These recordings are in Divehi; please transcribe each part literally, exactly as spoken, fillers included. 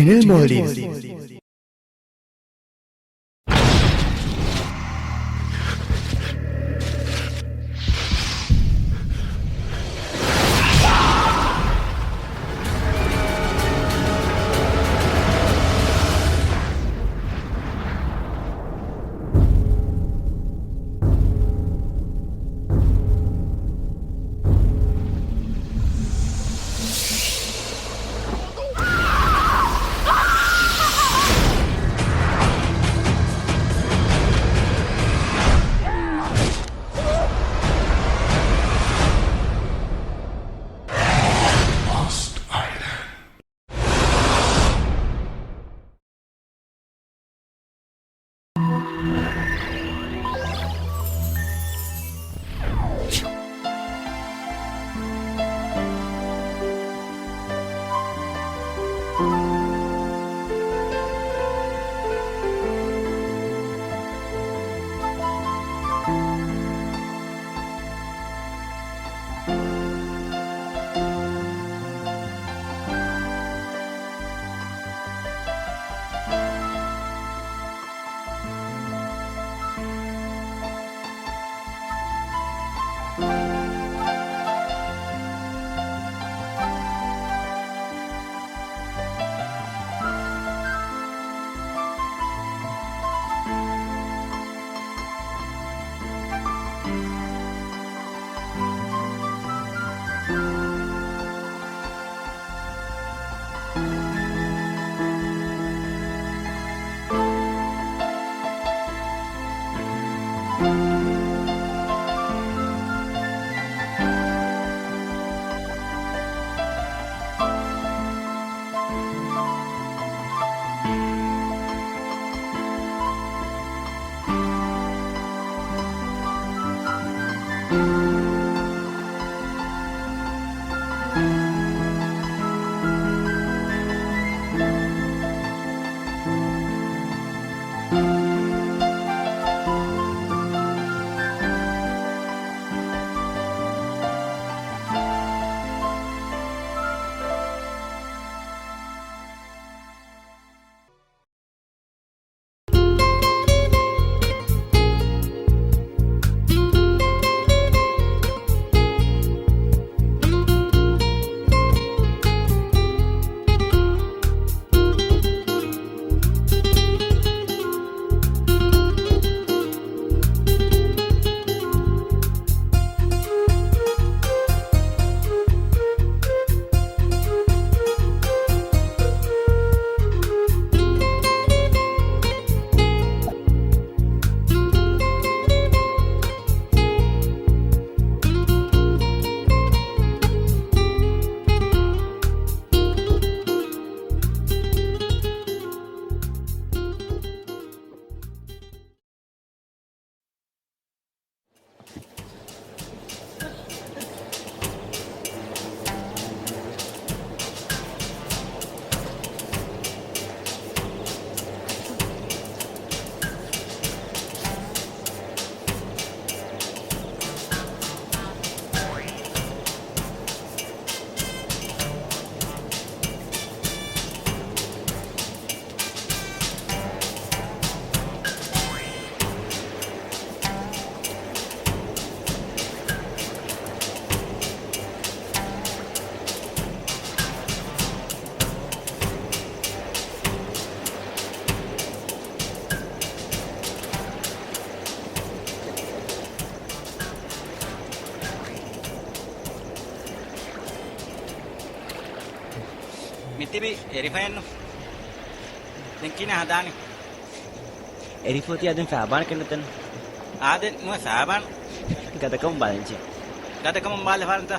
މިނެލް މޯލިވްސް. މިތިބީ އެރިފައެއްނު. ދެން ކިހިނެއް ހަދާނީ؟ އެރިފަ ތިޔަ ދެން ފައިބާނެ ކެނޑުތަން. އާދެ، ނުވެ ފައިބާން. ގަދަކަމުން ބާލަންޖެ. ގަދަކަމުން ބާލެ ފާރަންތަ؟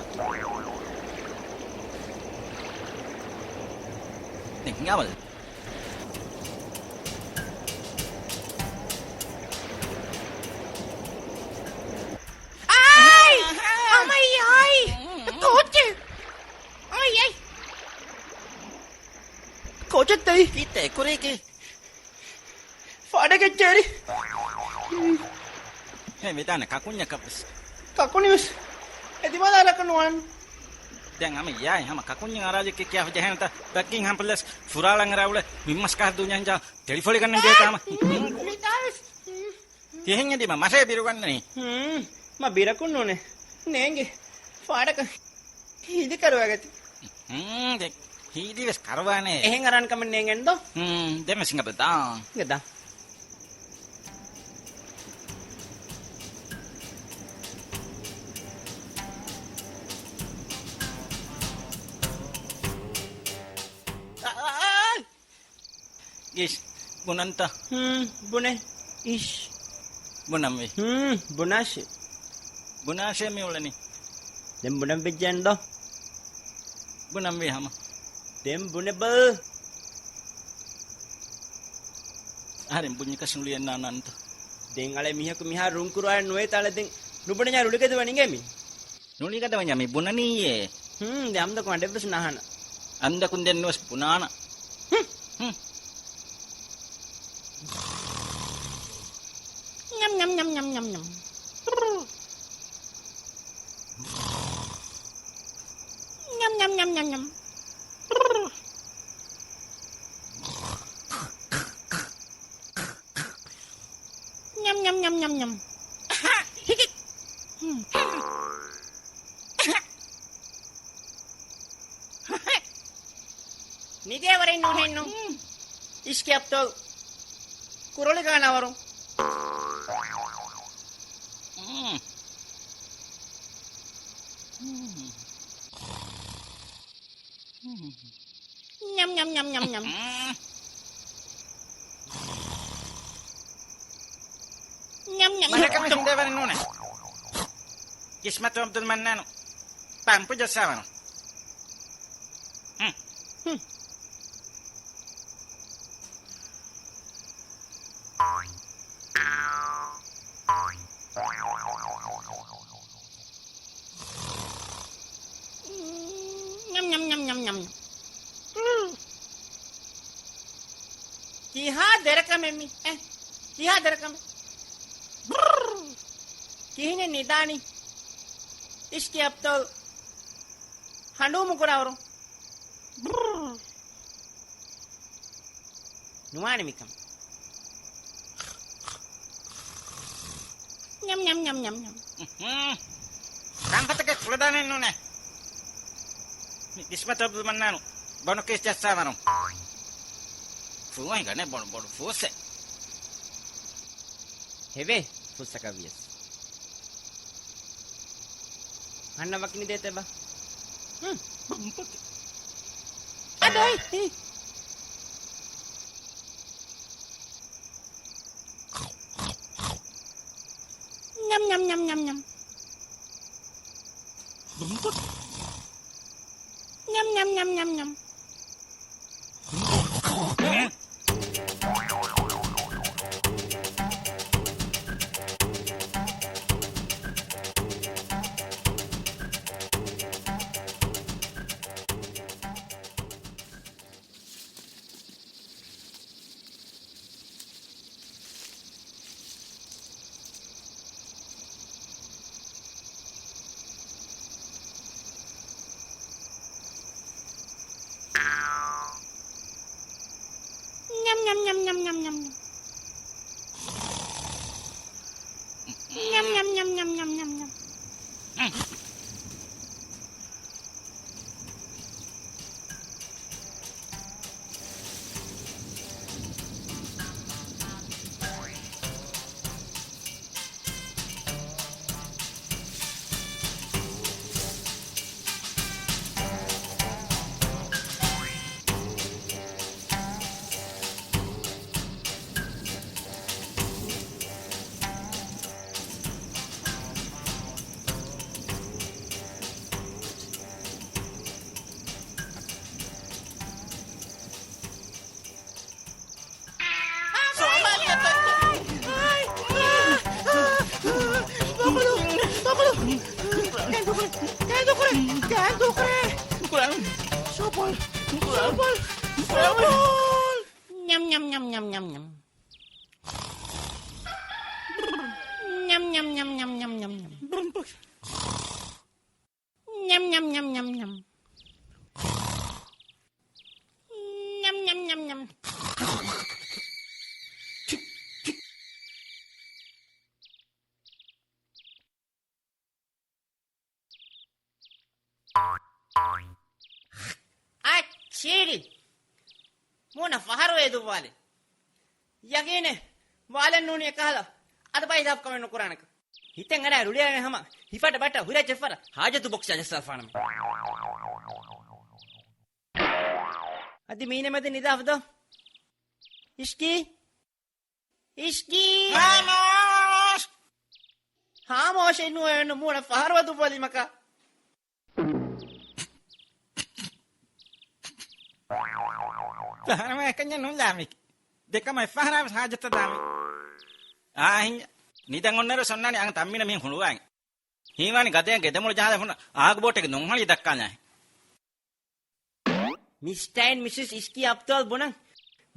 ދެން ހިނގާބަލަ. އާއި! އަމައި އާއި! ކޯޗެއް! އަމައި އާއި! ކޯޗެއްތައި؟ ކީއްތަ އެކުރީކީ؟ ފާޑެއް އެއްޗެރި. ހޭ، ވެދާނެ ކަކުންޏަކަށްވެސް. ކަކުނިވެސް އެދިބަލާލަކަށް ނުވާން. ދެން ހަމަ ޔާއި ހަމަ ކަކުންޏިން އަރާޖެއްކެ ކިޔާފަ ޖެހޭނެތަ؟ ދައްކިން ހަމަ ޕްލަސް ފުރާޅަން އަރާ އުޅެ މި މަސްކަހަ ދުނިޔެން ޖާ ތެޅިފޮޅި ގަންނަން ޖެހޭ ކާމަ. ތިހެން އެދީމަ މަށޭ ބިރުގަންނަނީ. ހުން، މަ ބިރަކުން ނޫނޭ. ނޭނގެ. ފާޑަކަށް ހީދި ކަރުވާގަތި. ހުން، ދެ ހީދިވެސް ކަރުވާނޭ. އެހެން އަރާން ކަމެއް ނޭނގެން ދޯ؟ ހުން، ދެން ވެސް ހިނގަބަލަ ދާ. ހިނގަދާ. އާ، އާ، އާ. އިޝް، ބުނަންތަ؟ ހުން، ބުނޭ. އިޝް. ބުނަންވީ. ހުން، ބުނާށޭ. ބުނާށޭ މި އުޅެނީ. ދެން ބުނަން ވެއްޖެ އެންދޯ؟ ބުނަންވީ ހަމަ. ދެން ބުނެބަލަ. އަހަރެން ބުންޏަކަސް ނުޅިއެއްނާނަންތަ؟ ދެން އަޅެ މީހަކު މިހާ ރުންކުރާ ނުވޭތާ އަޅެ ދެން ނުބުނެ ނުޅިގަދަވަނީ މި. ނުޅިގަދަވަންޏާ މި ބުނަނީއޭ. ހުން، ދެ އަމްދަކު އަނޑެއްވެސް ނާހާނަ. އަންދަކުން ދެން ނުވެސް ބުނާނަ. ހުން. ހުން. ނަމް، ނަމް، ނަމް، ނަމް، ނަމް. ނަމް، ނަމް، ނަމް، ނަމް، ނަމް. ނަމް، ނަމް، ނަމް، ނަމް، ނަމް. ހިކި. ހުން. ނިދޭވަރެއް ނޫނޭނު. އިޝް ކެޕްޓަލް. ކުރޮޅިގާނާވަރު. ނަމް، ނަމް، ނަމް، ނަމް، ނަމް. ނަމް، ނަމް، ނަމް. މަނަކަމެ ހިނދޭވަރެއް ނޫނޭ. ކިސްމަތު އަބްދުލް މަންނާނު. ޕަމްޕު ޖައްސާވަރު. ހުން. ހުން. ނަމް، ނަމް، ނަމް، ނަމް، ނަމް. ކިހާ ދެރަކަމެއް މި؟ އެ، ކިހާ ދެރަކަމެއް؟ ކިހިނެއް ނިދާނީ؟ އިޝް ކެޕްޓަލް. ހަނޑޫމު ކުރާވަރު. ނުވާނެ މިކަން. ނަމް، ނަމް، ނަމް، ނަމް، ނަމް. ކާންފަތަކެއް ކުޅަދާނެއް ނޫނޭ. މި ކިސްމަތު އަބްދުލް މަންނާނު ބޮނު ކޭސް ޖައްސާވަރު. ފޫހައިގަނެ ބޮޑު ބޮޑު ފޫސެއް. ހެވޭ ފުއްސަކަށް ވިޔަސް. ހަންނަ ވަކި ނިދޭތެބަ. ހުން. އަދައި. ނަމް، ނަމް، ނަމް، ނަމް، ނަމް. ނަމް، ނަމް، ނަމް، ނަމް، ނަމް. ނަމް، ނަމް، ނަމް، ނަމް. ނަމް، ނަމް، ނަމް، ނަމް، ނަމް. ނަމް، ނަމް، ނަމް، ނަމް. ނަމް، ނަމް، ނަމް، ނަމް. ނަމް، ނަމް، ނަމް، ނަމް، ނަމް. ނަމް، ނަމް، ނަމް، ނަމް. އަ، ޗީޑި. މޫނަށް ފަހަރު އެދުއްވާލި. ޔަގީނެއް ވާލެއް ނޫނީ އެކަހަލަ. އަދަބާ ހިސާބު ކަމެއް ނުކުރާނެކަން. ހިތެއް އަރާ ރުޅިއަރަން ހަމަ ހިފައްޓަ ބައްޓަ ހުރޭ ޗެއްފަރަ ހާޖަތު ބޮކްސް ޖައްސާފާނަމޭ. އަދި މީނަ މެދެއް ނިދާފަ ދޯ. އިޝްކީ؟ އިޝްކީ؟ ހާމޯޝް! ހާމޯޝެއް ނުވެ ނު މޫނަށް ފަހަރު އަދުއްވާލީމަކާ. ފަހަރަމަ އެކަންޏެއް ނޫން ލާމިކި. ދެކަމަށް އެއްފަހަރާވެސް ހާޖަތަށް ދާމި. އާ ހިންޏާ. ނިދަން އޮންނައިރު އޮންނާނީ އަން ތަންމީނަ މީހުން ހުޅުވާން. ހީވާނީ ގަދަޔަށް ގެދަމޮޅު ޖަހާލެފުން އާގު ބޯޓެއްގެ ދޮންހަޅި ދައްކާލާހެން. މިސްޓަ އެންޑް މިސިސް އިޝްކީ އަބްދުލް ބުނަން.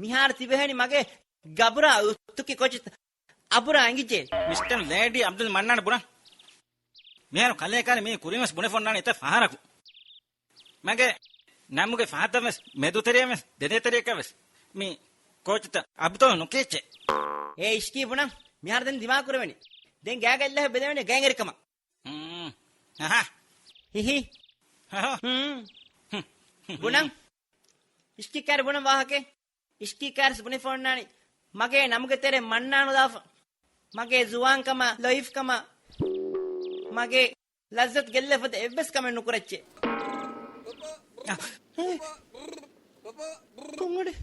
މިހާރު ތިބެހެނީ މަގޭ ގަބުރާ އުތުކި ކޯޗިތަ އަބުރާ އެނގިއްޖެ. މިސްޓަ އެންޑް ލޭޑީ އަބްދުލް މަންނާން ބުނަން. މިހާރު ކަލޭ ކާލެ މީ ކުރިންވެސް ބުނެފަ އޮންނާނެ އެތައް ފަހަރަކު. މަގޭ ނަމުގެ ފަހަތަށްވެސް މެދުތެރެއަށްވެސް ދެނެތެރެއަކަށްވެސް މި ކޯޗިތަ އަބްދުލް ނުކިޔައްޗޭ. އޭ އިޝްކީ ބުނަން މިހާރު ދެން ދިމާކުރެވެނީ. ދެން ގާގައި އެއްލަހަށް ބެލެވެނީ ގައިގެރިކަމަށް. ހުން. ހަހަ. ހިހި. ހަހަ. ހުން. ހުން. ބުނަން. އިޝްކީ ކާރި ބުނަން ވާހަކަ. އިޝްކީ ކާރިސް ބުނެފަ އޮންނާނީ. މަގޭ ނަމުގެ ތެރެ މަންނާނުލާފަ. މަގޭ ޒުވާންކަމާ، ލޮއިފްކަމާ. މަގޭ ލައްޒަތު ގެއްލޭ ފަދަ އެއްވެސް ކަމެއް ނުކުރައްޗޭ. ކޮންއަޑެއް؟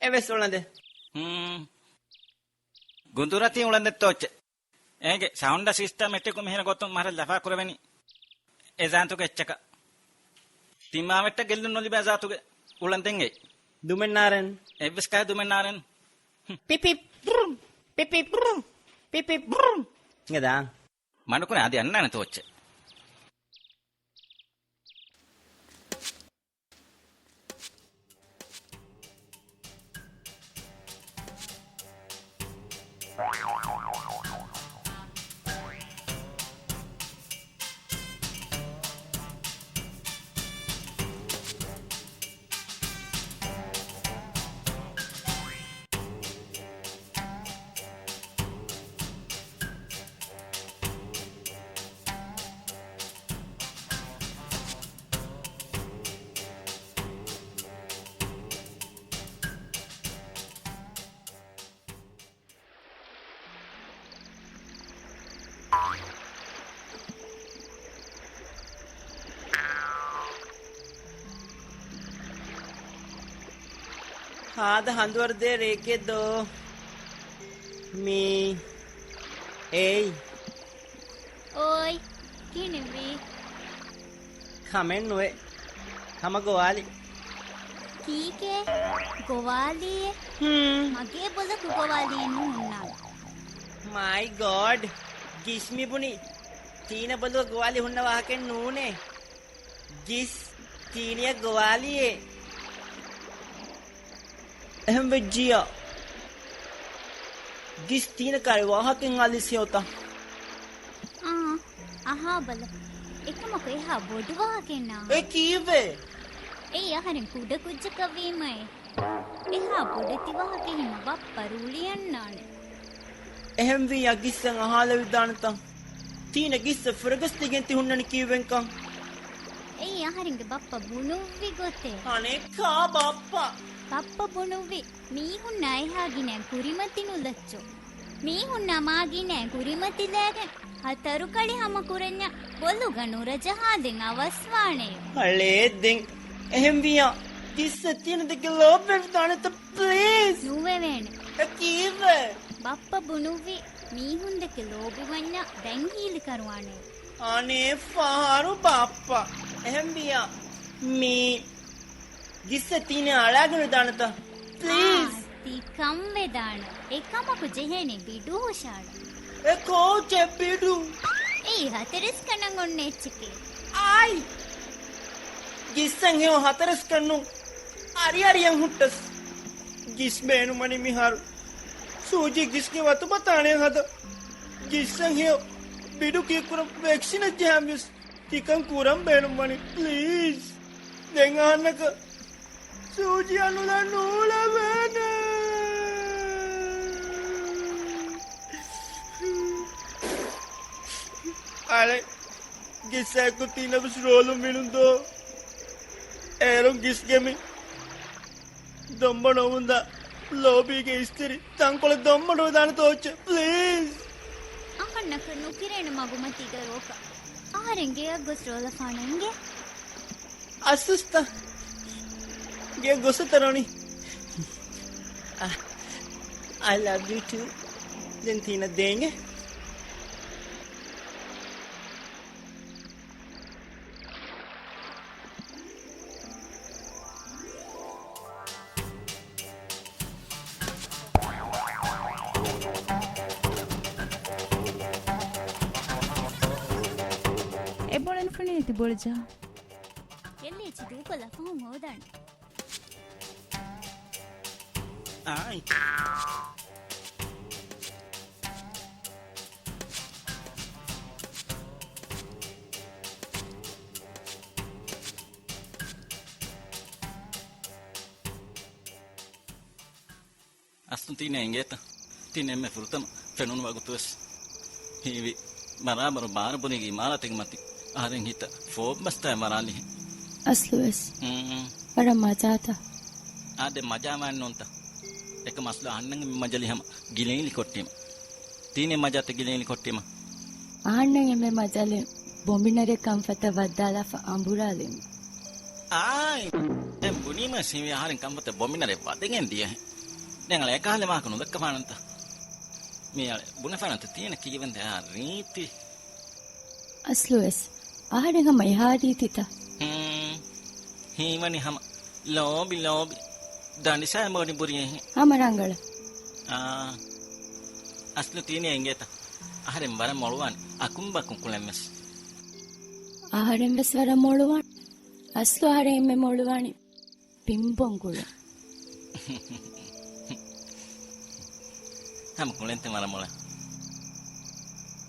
އެވެސް އުޅަނދެއް. ހުން. ގުދުރަތީ އުޅަނދެއްތޯ އެއްޗެއް. އޭގެ ސައުންޑް ސިސްޓަމެޓިކު މިހިރަ ގޮތުން މަހަރަށް ލަފާ ކުރެވެނީ އެ ޒާތުގެ އެއްޗަކަށް. ތިމާވެއްޓަށް ގެއްލުން ނުލިބޭ ޒާތުގެ އުޅަނދެއް އެއް. ދުމެއް ނާރެން. އެއްވެސް ކަހަލަ ދުމެއް ނާރެން. ހުން. ޕިޕިޕް ޕްރުމް، ޕިޕިޕް ޕްރުމް، ޕިޕިޕް ޕްރުމް. އިނގޭ ދާ. މަޑުކުރެ އަދި އަންނާނެ ތޯއްޗެއް. ހާދަ ހަނދުވަރުދޭ ރެއެކޭ ދޯ މީ. އޭއް. އޯއި، ކިހިނެއްވީ؟ ކަމެއް ނުވޭ. ހަމަ ގޮވާލި. ކީކޭ؟ ގޮވާލީއޭ؟ ހުން. މަގޭ ބޮލަކު ގޮވާލީއެއް ނޫންނާނެ. މައި ގޯޑް! ގިސް މި ބުނި. ތީނަ ބޮލުގަ ގޮވާލި ހުންނަ ވާހަކައެއް ނޫނޭ. ގިސް ތީނަޔަށް ގޮވާލީއޭ. އެހެން ވެއްޖިއްޔާ، ގިސް ތީނަ ކާރި ވާހަކައެއް އާލިސް ހެޔޮތަ؟ އާ، އަހާބަލަ. އެކަމަކު އެހާ ބޮޑު ވާހަކައެއް ނާ. އެ ކީއްވެ؟ އެއީ އަހަރެން ކުޑަ ކުއްޖަކަށް ވީމައޭ. އެހާ ބޮޑެތި ވާހަކަ ހިމަ ބައްޕަ ރުޅިއަންނާނެ. އެހެންވިއްޔާ ގިއްސަށް އަހާލެވިދާނެތަ؟ ތީނަ ގިއްސަށް ފުރަގަސްދީގެން ތި ހުންނަނީ ކީއްވެންކަން؟ އެއީ އަހަރެންގެ ބައްޕަ ބުނުއްވި ގޮތޭ. އަނެއްކާ ބައްޕަ. ބައްޕަ ބުނުއްވި މީހުންނާ އެހާ ގިނައިން ކުރިމަތި ނުލައްޗޯ. މީހުންނާ މާ ގިނައިން ކުރިމަތިލާގެން ހަތަރު ކަޅި ހަމަ ކުރަންޏާ ބޮލުގަ ނުރަޖަހާލެން އަވަސްވާނެޔޯ. އަޅޭ ދެން. އެހެންވިއްޔާ ގިއްސަށް ތީނަ ދެކެ ލޯބިވެވިދާނެތަ ޕްލީޒް؟ ނުވެވޭނެ. އެ ކީއްވެ؟ ބައްޕަ ބުނުއްވި މީހުންދެކެ ލޯބިވަންޏާ ދެން ހީލި ކަރުވާނެ. އަނެއް ފަހަރު ބައްޕަ. އެހެންވިޔާ މީ ގިއްސަ ތީނެ އަޅާގެން ވެދާނެތަ؟ ޕްލީޒް. އާ، ތި ކަން ވެދާނެ. އެކަމަކު ޖެހޭނެ ބިޑު ހުށަހަޅަން. އެ ކޯޗެއް ބިޑު؟ އެއީ ހަތަރެސް ކަންނަން އޮންނަ އެއްޗެކޭ. އާއި. ގިއްސަން ހެޔޮ ހަތަރެސް ކަންނު އަރިއަރިއަށް ހުއްޓަސް. ގިސް ބޭނުމަނި މިހާރު. ސޫޖީ ގިސްގެ ވަތުބަތާނެ ހަދަ. ގިއްސަން ހެޔޮ ބިޑު ކީއްކުރަން ވެކްސިނެއް ޖަހަން ވެސް ތިކަން ކުރަން ބޭނުންވަނީ. ޕްލީޒް. ދެން އަހަންނަކަށް ސޫޖިއަށް ނުލަ ނޫޅެވޭނެ. އަޅެ، ގިއްސައެއްކު ތީނަ ވެސް ރޯލުން ވިނުން ދޯ. އޭރުން ގިސްގެ މި ދޮންބަން އޮވުންދާ ލޯބީގެ އިސްތިރި ތަންކޮޅެއް ދޮންބަން އޮވެދާނެ ތޯއްޗެއް، ޕްލީޒް. އަހަންނަކަށް ނުކިރޭނެ މަގުމަތީގަ ރޯކަށް. އަހަރެން ގެއަށް ގޮސް ރޯލަފާނަން އިނގޭ. އަސްސުސްތަ؟ ގެއަށް ގޮސް އެތަރޯނި. I love you too. ދެން ތީނަ ދޭނގެ. އެ ބޮޅެން ފުނި ތި ބޮޅިޖާ. އެއްލޭ އެއްޗެއް ދޫކޮށްލާ ފަހުން ހޯދާނެ. އާއި. އަސްލު ތީނަ އެނގޭތަ؟ ތީނަ އެންމެ ފުރަތަމަ ފެނުނު ވަގުތުވެސް ހީވި ބަރާބަރު ބާރަ ބުނިގެ އިމާރާތެއްގެ މަތިން އަހަރެން ހިތަށް ފޯއްބަސްތައް މަރާލިހެން. އަސްލުވެސް. ހުން. ވަރަށް މަޖާތަ؟ އާދެ، މަޖާވާން ނޫންތަ؟ އެކަމް އަސްލު އަހަންނަށް މަޖަލި ހަމަ ގިލައިލި ކޮށްޓީމަ. ތީނެ މަޖާތަ ގިލައިލި ކޮށްޓީމަ. އަހަންނަށް އެންމެ މަޖަލެއް ބޮނބިނަރެއް ކަންފަތަށް ވައްދާލާފަ އަނބުރާލީމަ. އާއި. ދެން ބުނީމަ ސިވި އަހަރެން ކަންފަތަށް ބޮނބިނަރެއް ވަދެގެން ދިޔަހެން. ދެން އަޅެ އެކަހަލަ ވާހަކަ ނުދައްކަފާނަންތަ؟ މީ އަޅެ ބުނެފާނަންތަ ތީނަ ކީއްވެންތަ އެހާ ރީތި؟ އަސްލުވެސް އަހަރެން ހަމަ އެހާ ރީތިތަ؟ ހުން. ހީވަނީ ހަމަ ލޯބި ލޯބި ދަނޑިސައި ބޮޑި ބުރި އެހެން. ހަމަ ރަނގަޅަށް. އާ. އަސްލު ތީނަ އެނގޭތަ؟ އަހަރެން ވަރަށް މޮޅުވާނެ އަކުނބަކުން ކުޅެން ވެސް. އަހަރެން ވެސް ވަރަށް މޮޅުވާނެ. އަސްލު އަހަރެން އެންމެ މޮޅުވާނީ ޕިންޕޮން ކުޅެން. ހަމަ ކުޅެންތަ ވަރަށް މޮޅަށް.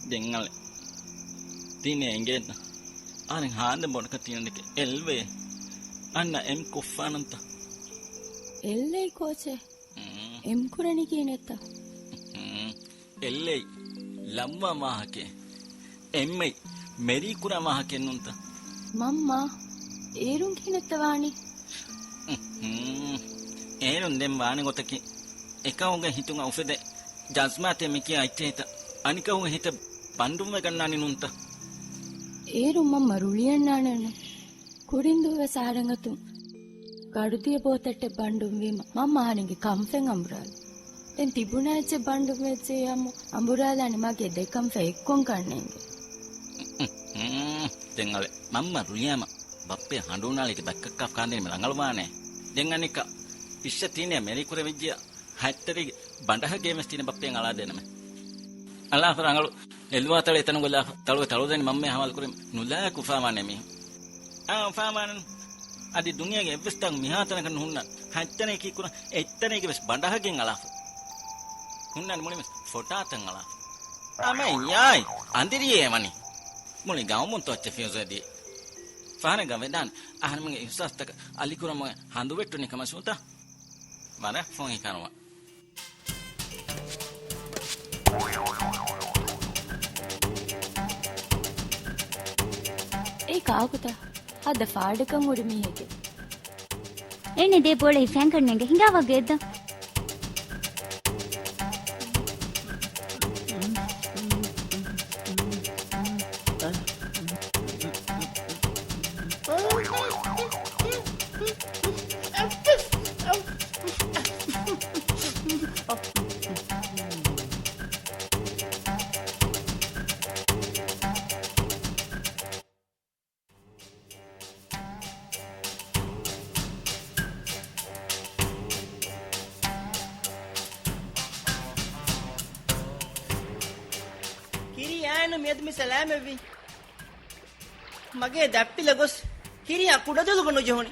ދެން އަޅެ ތީނަ އެނގޭތަ؟ އަހަރެން ހާނދަ ބޮޑަކަށް ތީނަ ދެކެ އެއްލޭ. އަންނަ އެމް ކޮށްފާނަންތަ؟ އެއްލޭ ކޯޗެއް؟ ހުން. އެމް ކުރަނީ ކިހިނެއްތަ؟ ހުން. އެއްލޭ ލައްވާ ވާހަކައެއް. އެންމެ މެރީ ކުރާ ވާހަކައެއް ނޫންތަ؟ މަންމާ، އޭރުން ކިހިނެއްތަ ވާނީ؟ ހުން. އޭރުން ދެން ވާނެ ގޮތަކީ، އެކަހުގެ ހިތުގަ އުފެދޭ ޖަޒްބާތެއް މިކިޔާ އެއްޗެހިތަ، އަނެކަހުގެ ހިތަށް ބަންޑުންވެގަންނާނީ ނޫންތަ؟ އޭރުން މަންމަ ރުޅިއަންނާނެއްނު. ކުރިން ދުވަސް އަހަރެން އަތުން ގަޑުދިޔަ ބޯތައްޓެއް ބަންޑުން ވީމަ، މަންމަ އަހަރެންގެ ކަންފަތް އަނބުރާލި. ދެން ތިބުނާ އެއްޗެއް ބަންޑުން ވެއްޖެޔާމު، އަނބުރާލާނީ މަގޭ ދެ ކަންފަތް އެއްކޮށް ކަންނޭނގެ. ދެން އަޅެ މަންމަ ރުޅިޔާމަ، ބައްޕަ ހަނޑޫނާޅީގެ ބައްކައްކާފަ ކާންދެނީމަ ރަނގަޅުވާނެ. ދެން އަނެއްކާ، އިއްޝަ ތީނަ މެރީ ކުރެވިއްޖެޔާ، ހަތްތަރީގެ ބަނޑަހަށް ގެއިން ވެސް ތީނަ ބައްޕައަށް އަޅާދޭނަމޭ. އަޅާފަ ރަނގަޅު. އެލުވާ ތަޅޭ އެތަނުގަ ލާފަ، ތަޅުވެ ތަޅުދެނި މަންމަ ހަވާލުކުރި ނުލާ ކުފާވާނެ މީހުން. އާ، އުފާވާނެ. އަދި ދުނިޔޭގެ އެއްވެސް ތަން މިހާތަނަކަށް ނުހުންނަ. ހަތްތަނެއް ކީއްކުރަން އެއްތަނެއްގެ ވެސް ބަނޑަހަށް ގެން އަޅާފަ. ހުންނާނެ މުޅިން ވެސް ފޮޓާތައް އަޅާފަ. އަމަ ޔާއި، އަނދިރިޔޭ ވަނީ. މުޅި ގައުމުން ތޯއްޗެއް ފިޔުޒުވެދީ. ފަހަރެއްގަ ވެދާނެ އަހަރެމެންގެ އިހުސާސްތަކަށް އަލިކުރަމުގެ ހަނދުވެއްޓުނީ ކަމަށް ސޫތާ. ވަރަށް ފޮހި ކަނުވާ. އެއީ ކާކުތަ؟ ހައްދަ ފާޑަކަށް ހުރި މީހެކޭ. އޭނެ ދޭ ބޯޅަ ހިފައިން ކަންނޭނގެ ހިނގާ ވަގުތެއް ދޯ. މިއަދު މި ސަލާމަތްވީ. މަގޭ ދައްޕިލަ ގޮސް ހިރިހާ ކުޑަދޮލުގަ ނުޖެހުނީ.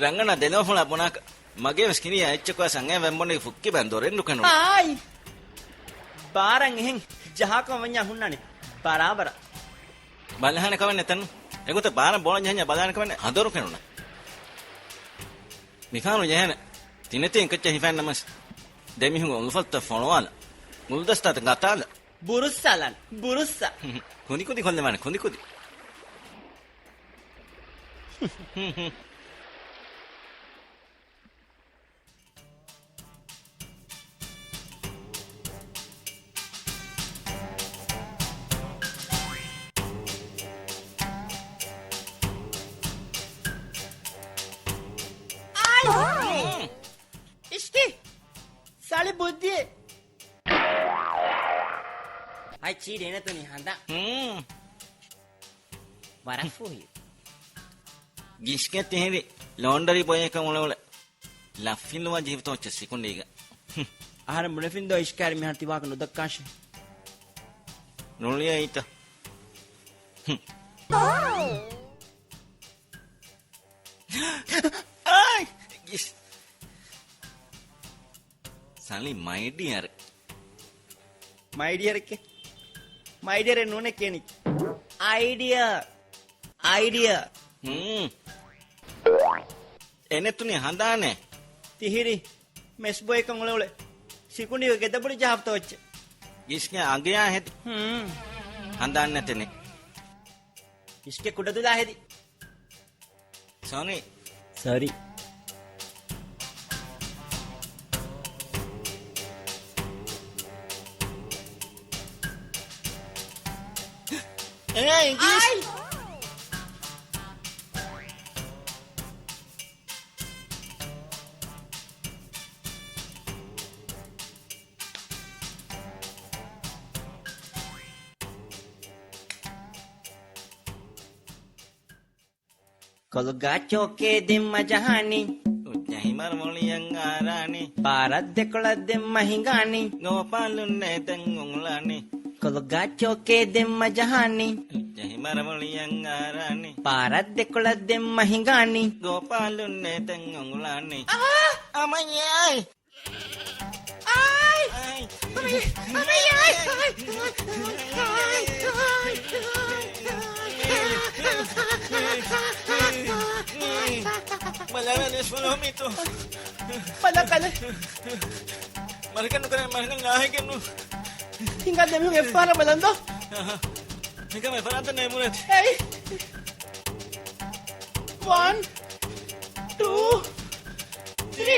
ރަނގަޅަށް ދެލޯފުޅާ ބުނާކަށް. މަގޭ ވެސް ކިރިޔާ އެއްޗެކު ވެސް އަނގަޔަށް ވެންބޮނޑެއް ފުއްކިބަން ދޮރެއް ނުކެނުނު. އާއި! ބާރަށް އެހެން ޖަހާކަށް ވަންޏާ ހުންނާނެ ބަރާބަރަށް. ބަލަހާނެ ކަމެއް ނެތަން. އެގޮތަށް ބާރަށް ބޯޅަ ޖަހަންޏާ ބަލާނެ ކަމެއް ނެތް. ހަނދުރު ކެނުނަ. މިފަހަރު ޖެހޭނެ. ތިނެތި އެކައްޗެއް ހިފައިން ނަމަސް. ދެމީހުންގެ އުލުފަތްތައް ފޮނުވާލަ. ގުލްދަސްތާތައް ގަތާލަ. ބުރުއްސާލަން، ބުރުއްސާ. ކުދިކުދި ކޮށްލެވާނެ، ކުދިކުދި. އިޝްކި! ސަޅި ބުއްދިއެއް! އައި ޗީ ދޭނަތުނި ހަނދާ. ހުން. ވަރަށް ފޫހި. ގިސްގެ ތިހިރި ލޯންޑަރީ ބޮއެކަށް އުޅެއުޅެ. ލަފިންލުވާ ޖެހިފަތޯ އޮއްޗެއް ސިކުނޑީގަ. އަހަރެން ބުނެފިންދޯ އިޝްކާރި މިހާރު ތިވާކަ ނުދައްކާށޭ. ނުޅިޔައީތަ؟ އާއި! ގިސް. ސަލި މައި ޑިއަރެއް. މައި ޑިއަރެއްކޭ. މައި ޑިއަރެއް ނޫނެ ކޭނި. އައިޑިއާ. އައިޑިއާ. ހުން. އެނެތުނި ހަނދާނެ. ތިހިރި. މެސްބޯއެކަން އުޅެއުޅެ. ސިކުނޑީގެ ގެދަބުޑި ޖަހާފަތޯ އޮއްޗެއް. ގިސްގެ އަނގަޔާ ހެދި. ހުން. ހަނދާން ނެތެނެ. ގިސްގެ ކުޑަދުލާ ހެދި. ސޮނި. ސޮރީ. އޭ، އިނގިލިޝް. އާއި. ކޮލުގާ ޗޯކޭ ދެންމަ ޖަހާނީ. އުއްޗަށް ހިމަރު މޮޅިއަށް އާރާނީ. ބާރަށް ދެކޮޅަށް ދެންމަ ހިނގާނީ. ގޯޕާލުންނޭ ދެން އުނގުޅާނީ. ކޮލުގާ ޗޯކޭ ދެންމަ ޖަހާނީ. އުއްޗަށް ހިމަރު މޮޅިއަށް އާރާނީ. ބާރަށް ދެކޮޅަށް ދެންމަ ހިނގާނީ. ގޯޕާލުންނޭ ދެން އުނގުޅާނީ. އާ! އަމައްޔާ! އާއި! އާއި! އަމައްޔާ! އާއި! އާއި! ބަލާލާ ނިސްފުލު މީތު. ބަލާ ކަލެ. މަރިކަން ނުކަރޭ، މަރިކަން ނާހެކެއްނު. ހިނގާ ދެމީހުން އެއްފަހަރަށް ބަލަން ދޯ. އެކަމެ ފަރާތަށް ނޭމުނެތި. އެއި. ވަން، ޓޫ، ތްރީ.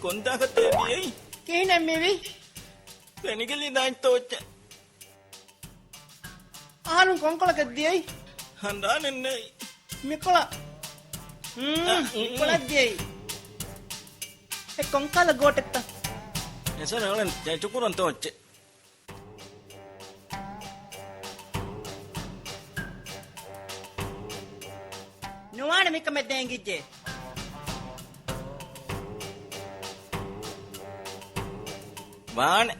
ކޮންތާކަށް ދިޔައީ؟ ކިހިނެއް މިވީ؟ ފެނިގެލި ދާއިތޯއްޗެއް. އަހަރުން ކޮންކޮޅަކަށް ދިޔައީ؟ ހަނދާނެއް ނެތް. މިކޮޅަށް. ހުން، އަ، މިކޮޅަށް ދިޔައީ. އެ ކޮންކަހަލަ ގޯޓެއްތަ؟ އެސަރ އަޅެން ޗެއްޗުކުރަން ތޯއްޗެއް. ނުވާނެ މިކަމެއް ދޭން އިނގިއްޖެ. ވާނެ.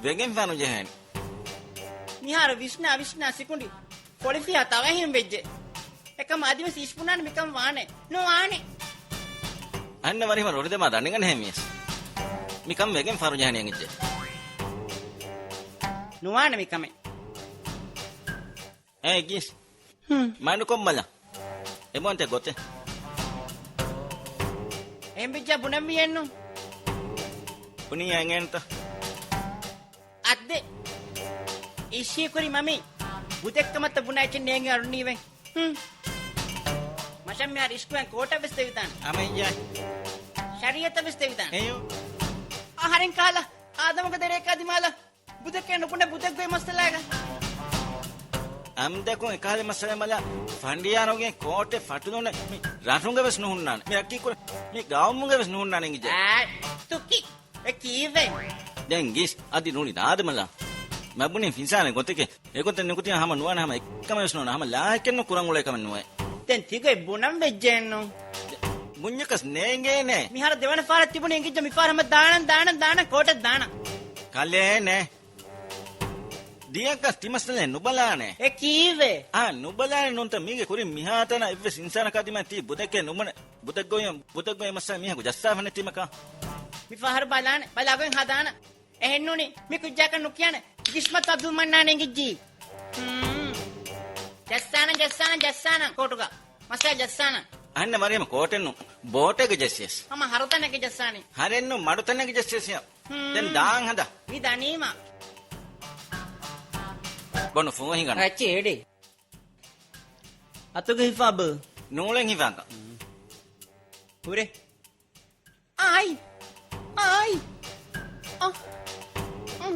ވެގެން ފާނު ޖެހޭނެ. މިހާރު ވިސްނާ ވިސްނާ ސިކުނޑި ފޮޅިފިހާ ތަވަހެން ވެއްޖެ. އެކަމް އަދިވެސް އިސްބުނާނެ މިކަން ވާނެ. ނުވާނެ. އަންނަ ވަރިހަމަ ރޮޅި ދެމާ ދަނޑިގަނެހެން ވިޔަސް. މިކަން ވެގެން ފާރު ޖަހަނީ އެނގިއްޖެ. ނުވާނެ މިކަމެއް. އޭ ގިސް. ހުން. މަނުކޮށް ބަލަ. އެބައޮންތެ ގޮތެއް. އެނބިއްޖާ ބުނަންވީއެއްނު. ބުނީ އެނގޭންތަ؟ އައްދެ. އިޝީކުރި މަމީ. ބުދެއްކަމަށްތަ ބުނާ އެއްޗެއް ނޭނގެ އަޅުނީވެ. ހުން. މަށަށް މިހާރު އިޝްކުވެން ކޯޓަށް ވެސް ދެވިދާނެ. އަމައްޔާ. ޝަރީއަތަށް ވެސް ދެވިދާނެ. އެޔޯ. އަހަރެން ކަހަލަ އާދަމުގެ ދެރައަކާ ދިމާލަށް. ބުދެކޭ ނުބުނެ ބުދެއްގޮތް މައްސަލައިގަ. އަމްދަކުން އެކަހަލަ މައްސަލަ މަލަ ފަނޑިޔާރުގެ ކޯޓެއް ފަޓުލުނެ މި ރަށުގެ ވެސް ނުހުންނާނެ. މި އައްކީ ކުރެ މި ގައުމުގެ ވެސް ނުހުންނާނެ އިނގިޖެ. އާ، ތުކި. އެ ކީއްވެ؟ ދެން ގީސް އަދި ނޫނީ ދާދަމަލާ. މަ ބުނި ފިންސާނެ ގޮތެކޭ. އެގޮތަށް ނިކުތީ ހަމަ ނުވާނެ ހަމަ އެއްކަމެއް ވެސް ނޯންނާ. ހަމަ ލާހިކެއްނު ކުރަން އުޅޭ ކަމެއް ނުވޭ. ދެން ތިގޮތް ބުނަން ވެއްޖެއެއްނު. ބުންޏަކަސް ނޭނގޭނެ. މިހާރު ދެވަނަ ފަހަރަށް ތިބުނީ އެނގިއްޖެ މިފަހަރު ހަމަ ދާނަން ދާނަން ދާނަން ކޯޓަށް ދާނަން. ކަލޭނެ. ދިޔަކަސް ތިމަސްނަލެ ނުބަލާނެ. އެ ކީއްވެ؟ އާ، ނުބަލާނެ ނޫންތަ މީގެ ކުރިން މިހާތަނަށް އެއްވެސް އިންސާނަކާ ދިމާ ތީ ބުދެއްގެ ނުބުނެ. ބުދެއްގޮތް، ބުދެއްގޮތް މައްސަ މީހަކު ޖައްސާފަ ނެތީމަކާ. މި ފަހަރު ބަލާނެ. ބަލާގޮތް ހަދާނަ. އެހެންނޫނީ. މި ކުއްޖާކަށް ނުކިޔާނެ. ގިސްމަތު އަބްދުލް މަންނާން އެނގިއްޖީ. ހުން. ޖައްސާނަން، ޖައްސާނަން، ޖައްސާނަން. ކޯޓުގަ. މައްސަލަ ޖައްސާނަން. އަހަންނަ މަރިޔަމަ ކޯޓެއްނު. ބޯޓެއްގަ ޖައްސިޔަސް. ހަމަ ހަރުތަނެއްގަ ޖައްސާނީ. ހަރެއްނު މަޑުތަނެއްގަ ޖައްސިޔަސް. ހުން. ދެން ދާން ހަދާ. މި ދަނީމަ. ބޮނު ފޫހިނގަން. ރައްޗެ އެޑެ. އަތުގެ ހިފާބު. ނޫޅެން ހިފާކަށް. ހުރެ. އާއި. އާއި. އަ. އަ.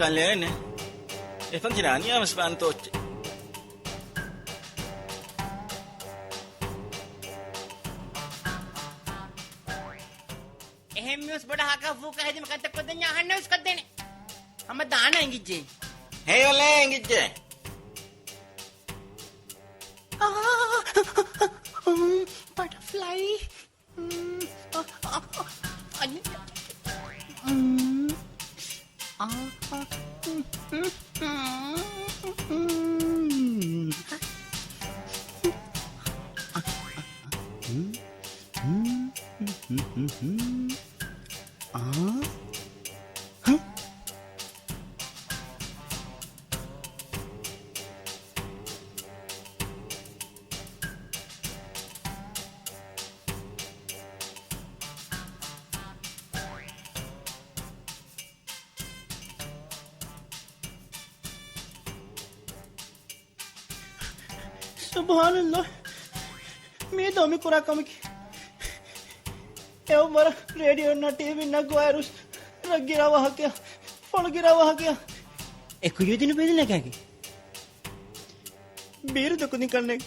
ކަލޭނެ. އެފަން ކިރާނިޔާ ވެސް ބާން ތޯއްޗެ. އެހެން މިވެސް ބޮޑަށް ހަކާ ފޫކާ ހެދިމަ ކަންތައް ކޮށްދެންޏާ އަހަންނަށް ވެސް ކޮށްދޭނެ. ހަމަ ދާނަ އެނގިއްޖެ. ހެޔޮލޭ އެނގިއްޖެ. އާ، ބަޓަފްލައި. އާ، އާ. ސުބްހާނައްލާހް. މީ ދޮމި ކުރާ ކަމަކީ. އެއަށް ވަރަށް ރޭޑިއޯންނާ ޓީވީންނާ ގޮވާއިރު ރަށް ގިރާ ވާހަކަޔާ، ފޮޅު ގިރާ ވާހަކަޔާ. އެ ކުއްޔަށް ދިނު ބޭލުން ނަގާގެ. ބީރު ދެކުދިން ކަންނޭނގެ.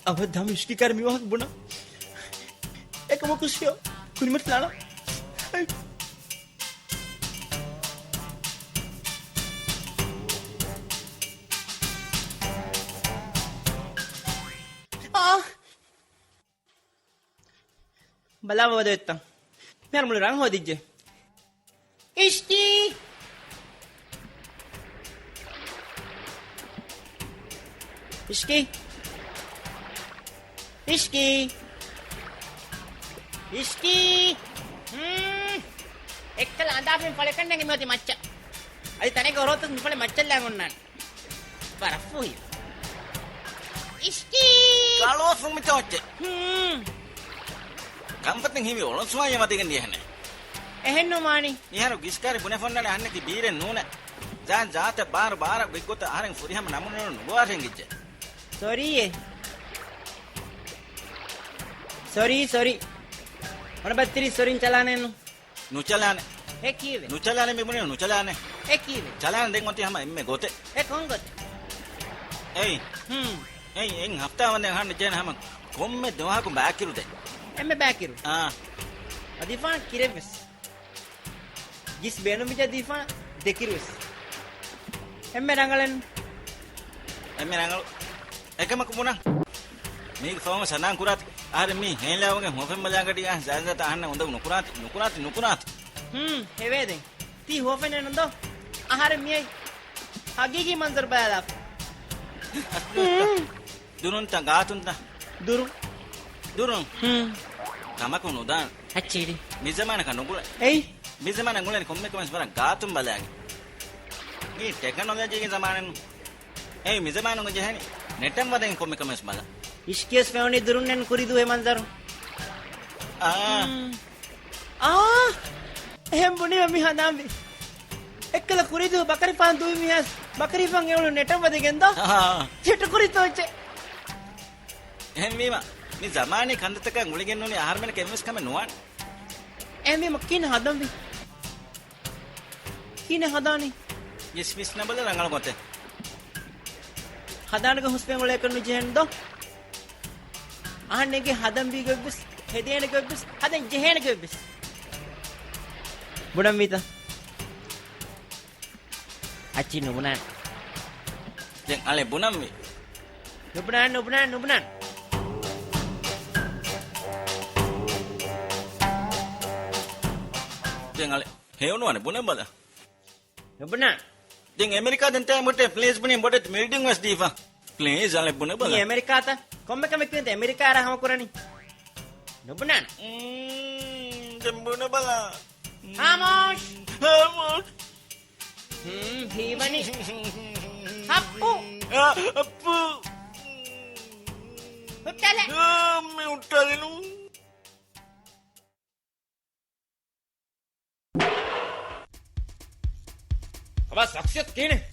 އަބަދު ހަމަ އިޝްކީ ކައިރި މި ވާހަކަ ބުނާ. އެކަމަކު ސިޔޯ ކުރިމަތިލާނަ. އާ. ބަލާ ވަދެވެއްތަ. މިހާރު މުޅި ރަނގަޅު ހޯދިއްޖެ. އިޝްކީ! އިޝްކީ! އިޝްކީ! އިޝްކީ! ހުން! އެއްކަލަ އަނދާފިން ފަޅެއް ކަންނޭނގެ މިއޮތީ މައްޗަށް. އަދި ތަނެއްގަ ހޮރޯތަސް މިފަޅެއް މައްޗަށް ލާން އޮންނާނެ. ވަރަށް ފޫހި. އިޝްކީ! ކަޅުވަފުން މިތޯއްޗެ. ހުން. ކަންފަތިން ހިމި އޮޅޮންސުވާ ވަދެގެން ދިޔަހެނެ. އެހެންނު މާނި. މިހާރު ގިސްކާރި ބުނެފޮންނާނެ އަހަންނަކީ ބީރެއް ނޫނޭ. ޒާން ޒާތަށް ބާރު ބާރަށް ގޮތްގޮތަށް އަހަރެން ފުރިހަމަ ނަމުނު ނުގޮވާށޭ އެނގިއްޖެ. ސޮރީއޭ. ސޮރީ، ސޮރީ. އޮނަބައްތިރީ ސޮރީން ޗަލާނެއްނު. ނުޗަލާނެ. އެ ކީއްވެ؟ ނުޗަލާނެ މި ބުނީ ނުޗަލާނެ. އެ ކީއްވެ؟ ޗަލާނެ ދެން އޮތީ ހަމަ އެންމެ ގޮތެއް. އެ ކޮން ގޮތެއް؟ އެއީ. ހުން. އެއީ އެއް ހަފްތާ ވަންދެން އަހަން ޖެހޭނެ ހަމަ ކޮންމެ ދުވަހަކު ބާކިރު ދޭ. އެންމެ ބާކިރު؟ އާ. އަދި ފާން ކިރެއްވެސް. ގިސް ބޭނުންވިއްޖާ ދީފާނަ ދެކިރުވެސް. އެންމެ ރަނގަޅެއް. އެންމެ ރަނގަޅު. އެކަމަކު ބުނަން. މީގެ ފަހުން ސަނާން ކުރާތި. އަހަރެން މީ ހޭންލާވަގެން ހުވަފެން ބަލާގަޑި އަހަން ޒާންޒާތަ އަހަންނަށް އުނދަގޫ ނުކުރާތި، ނުކުރާތި، ނުކުރާތި. ހުން، ހެވޭދެން. ތީ ހުވަފެންނެއް ނުދޯ؟ އަހަރެން މިއައީ ހަގީގީ މަންޒަރު ބަލާލާފަ. ދުރުންތަ ގާތުންތަ؟ ދުރުން. ދުރުން؟ ހުން. ކަމަކު ނުދާން. އައްޗީރި. މި ޒަމާނަކަށް ނުގުޅޭ. އެއީ؟ މި ޒަމާނަށް ގުޅެނީ ކޮންމެ ކަމެއް ވަރަށް ގާތުން ބަލާގެން. މީ ޓެކްނޮލޮޖީގެ ޒަމާނެއްނު. އެއީ މި ޒަމާނުގަ ޖެހެނީ ނެޓަށް ވަދެގެން ކޮންމެ ކަމެއް ވެސް ބަލަން. އިޝްކިޔަސް ފެނުނީ ދުރުންނެން ކުރިދޫ އެ މަންޒަރު. އާ. ހުން. އާ! އެހެން ބުނީމަ މި ހަނދާންވީ. އެއްކަލަ ކުރިދޫ ބަކަރިފާން ދުވި މީހާސް ބަކަރިފާން އެއުޅުން ނެޓަށް ވަދެގެން ދޯ؟ އާ. ޗެޓު ކުރި ތޯއްޗެއް. އެހެންވީމަ، މި ޒަމާނީ ކަންތައްތަކާ ގުޅިގެން ނޫނީ އަހަރުމެންނަކަށް އެއްވެސް ކަމެއް ނުވާނެ. އެހެންވީމަ ކިހިނެއް ހަދަންވީ؟ ކިހިނެއް ހަދާނީ؟ އިސް ވިސްނަބަލަ ރަނގަޅު ގޮތެއް. ހަދާނެގޮތް ހުސްވެން އުޅޭކަށް ނުޖެހެން ދޯ؟ އަހަންނެއްގެ ހަދަންވީ ގޮތްވެސް ހެދޭނެ ގޮތްވެސް، ހަދަން ޖެހޭނެ ގޮތްވެސް. ބުނަންވީތަ؟ އައްޗި ނުބުނާނެ. ދެން އަޅެ ބުނަންވީ. ނުބުނާނެ، ނުބުނާނެ، ނުބުނާނެ. ދެން އަޅެ ހެޔޮނުވާނެ، ބުނެބަލަ. ނުބުނާނެ. ދެން އެމެރިކާ ދެން ތޭ މުއްޓެ ޕްލީޒް ބުނި ބޮޑެތި މިލްޑިން ވެސް ދީފަ. ޕްލީޒް އަޅެ ބުނެބަލަ. މީ އެމެރިކާތަ؟ ކޮންމެ ކަމެއް ކިޔަންތަ އެމެރިކާ އަރާ ހަމަ ކުރަނީ. ނުބުނާނެ. މް، ދެން ބުނެބަލަ. ހާމޯޝް. ހާމޯޝް. ހްމް، ހީވަނީ. ހައްޕު. އާ، ހައްޕު. ހުއްޓާލެ. އާ، މި ހުއްޓާލެނު. ކޮބާ ޝަޚްޞިއްޔަތު ކިހިނެއް؟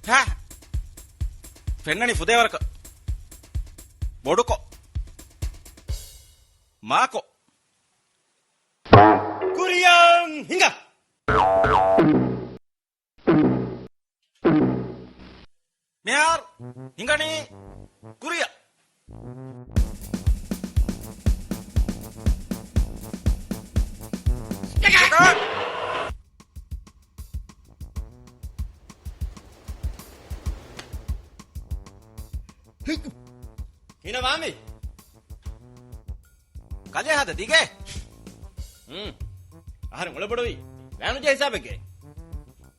ހާ. ފެންނަނީ ފުދޭވަރަކަށް. ބޮޑުކޮށް. މާކޮށް. ކުރިއަށް ހިނގާ. މިހާރު ހިނގަނީ ކުރިއަށް. ހިނގާ ވާމި. ކަލޭ ހާދަ ދިގޭ. ހުން. އަހަރެން އުޅެ ބޮޑުވީ. ވައިނުޖެހޭ ހިސާބެއްގައި.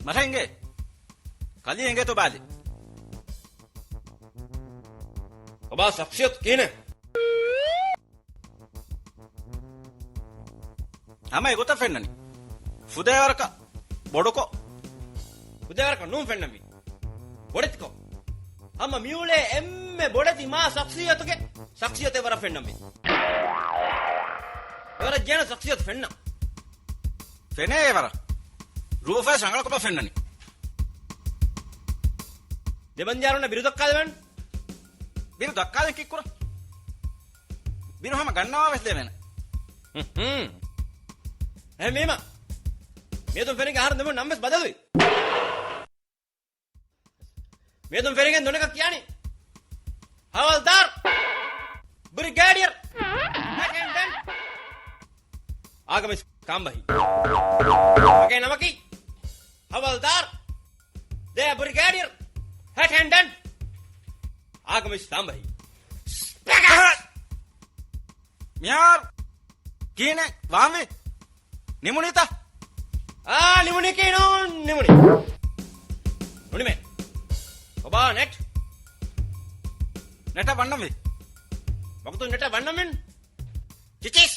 މަށަށް އިނގޭ. ކަލީ އެނގޭތޯ ބާލި. ކޮބާ ޝަޚްޞިއްޔަތު ކިހިނެއް؟ ހަމަ އެގޮތަށް ފެންނަނީ. ފުދޭވަރަކަށް ބޮޑުކޮށް. ފުދޭވަރަކަށް ނޫން ފެންނަންވީ. ބޮޑެތިކޮށް. ހަމަ މިއުޅޭ އެންމެ ބޮޑެތި މާ ޝަޚްޞިއްޔަތުގެ ޝަޚްޞިއްޔަތެއް ވަރަށް ފެންނަންވީ. ވަރަށް ޖެހޭނެ ޝަޚްޞިއްޔަތު ފެންނަން. ފެނޭ ވަރަށް. ރޫފާ ޝަނގަޅަ ކޮބާ ފެންނަނީ. ދެބަންދިޔާރުންނަށް ބިރު ދައްކާލެވޭނެ. ބިރު ދައްކާލެން ކީއްކުރަން؟ ބިރު ހަމަ ގަންނަވާ ވެސް ދެވޭނެ. ހުން. އެހެންވީމަ މިއަދުން ފެނިގެން އަހަރުން ދެމުން ނަން ވެސް ބަދަލުވި. މިއަދުން ފެނިގެން ދޮނެކަށް ކިޔާނީ ހަވާލްދާރު، ބްރިގޭޑިއަރު، އެޓެންޑެންޓް، އާގަމިސް ތާނބަހީ. މަގޭ ނަމަކީ ހަވާލްދާރު، ދެ ބްރިގޭޑިއަރު، އެޓެންޑެންޓް، އާގަމިސް ތާނބަހީ. މިހާރު ކިހިނެއް ވާންވީ؟ ނިމުނީތަ؟ އާ، ނިމުނީކީ ނޫން، ނިމުނީ. ނުނިމޭ. ކޮބާ ނެޓް؟ ނެޓަށް ވަންނަންވީ. ވަގުތުން ނެޓަށް ވަންނަމެން. ޗިޗިސް.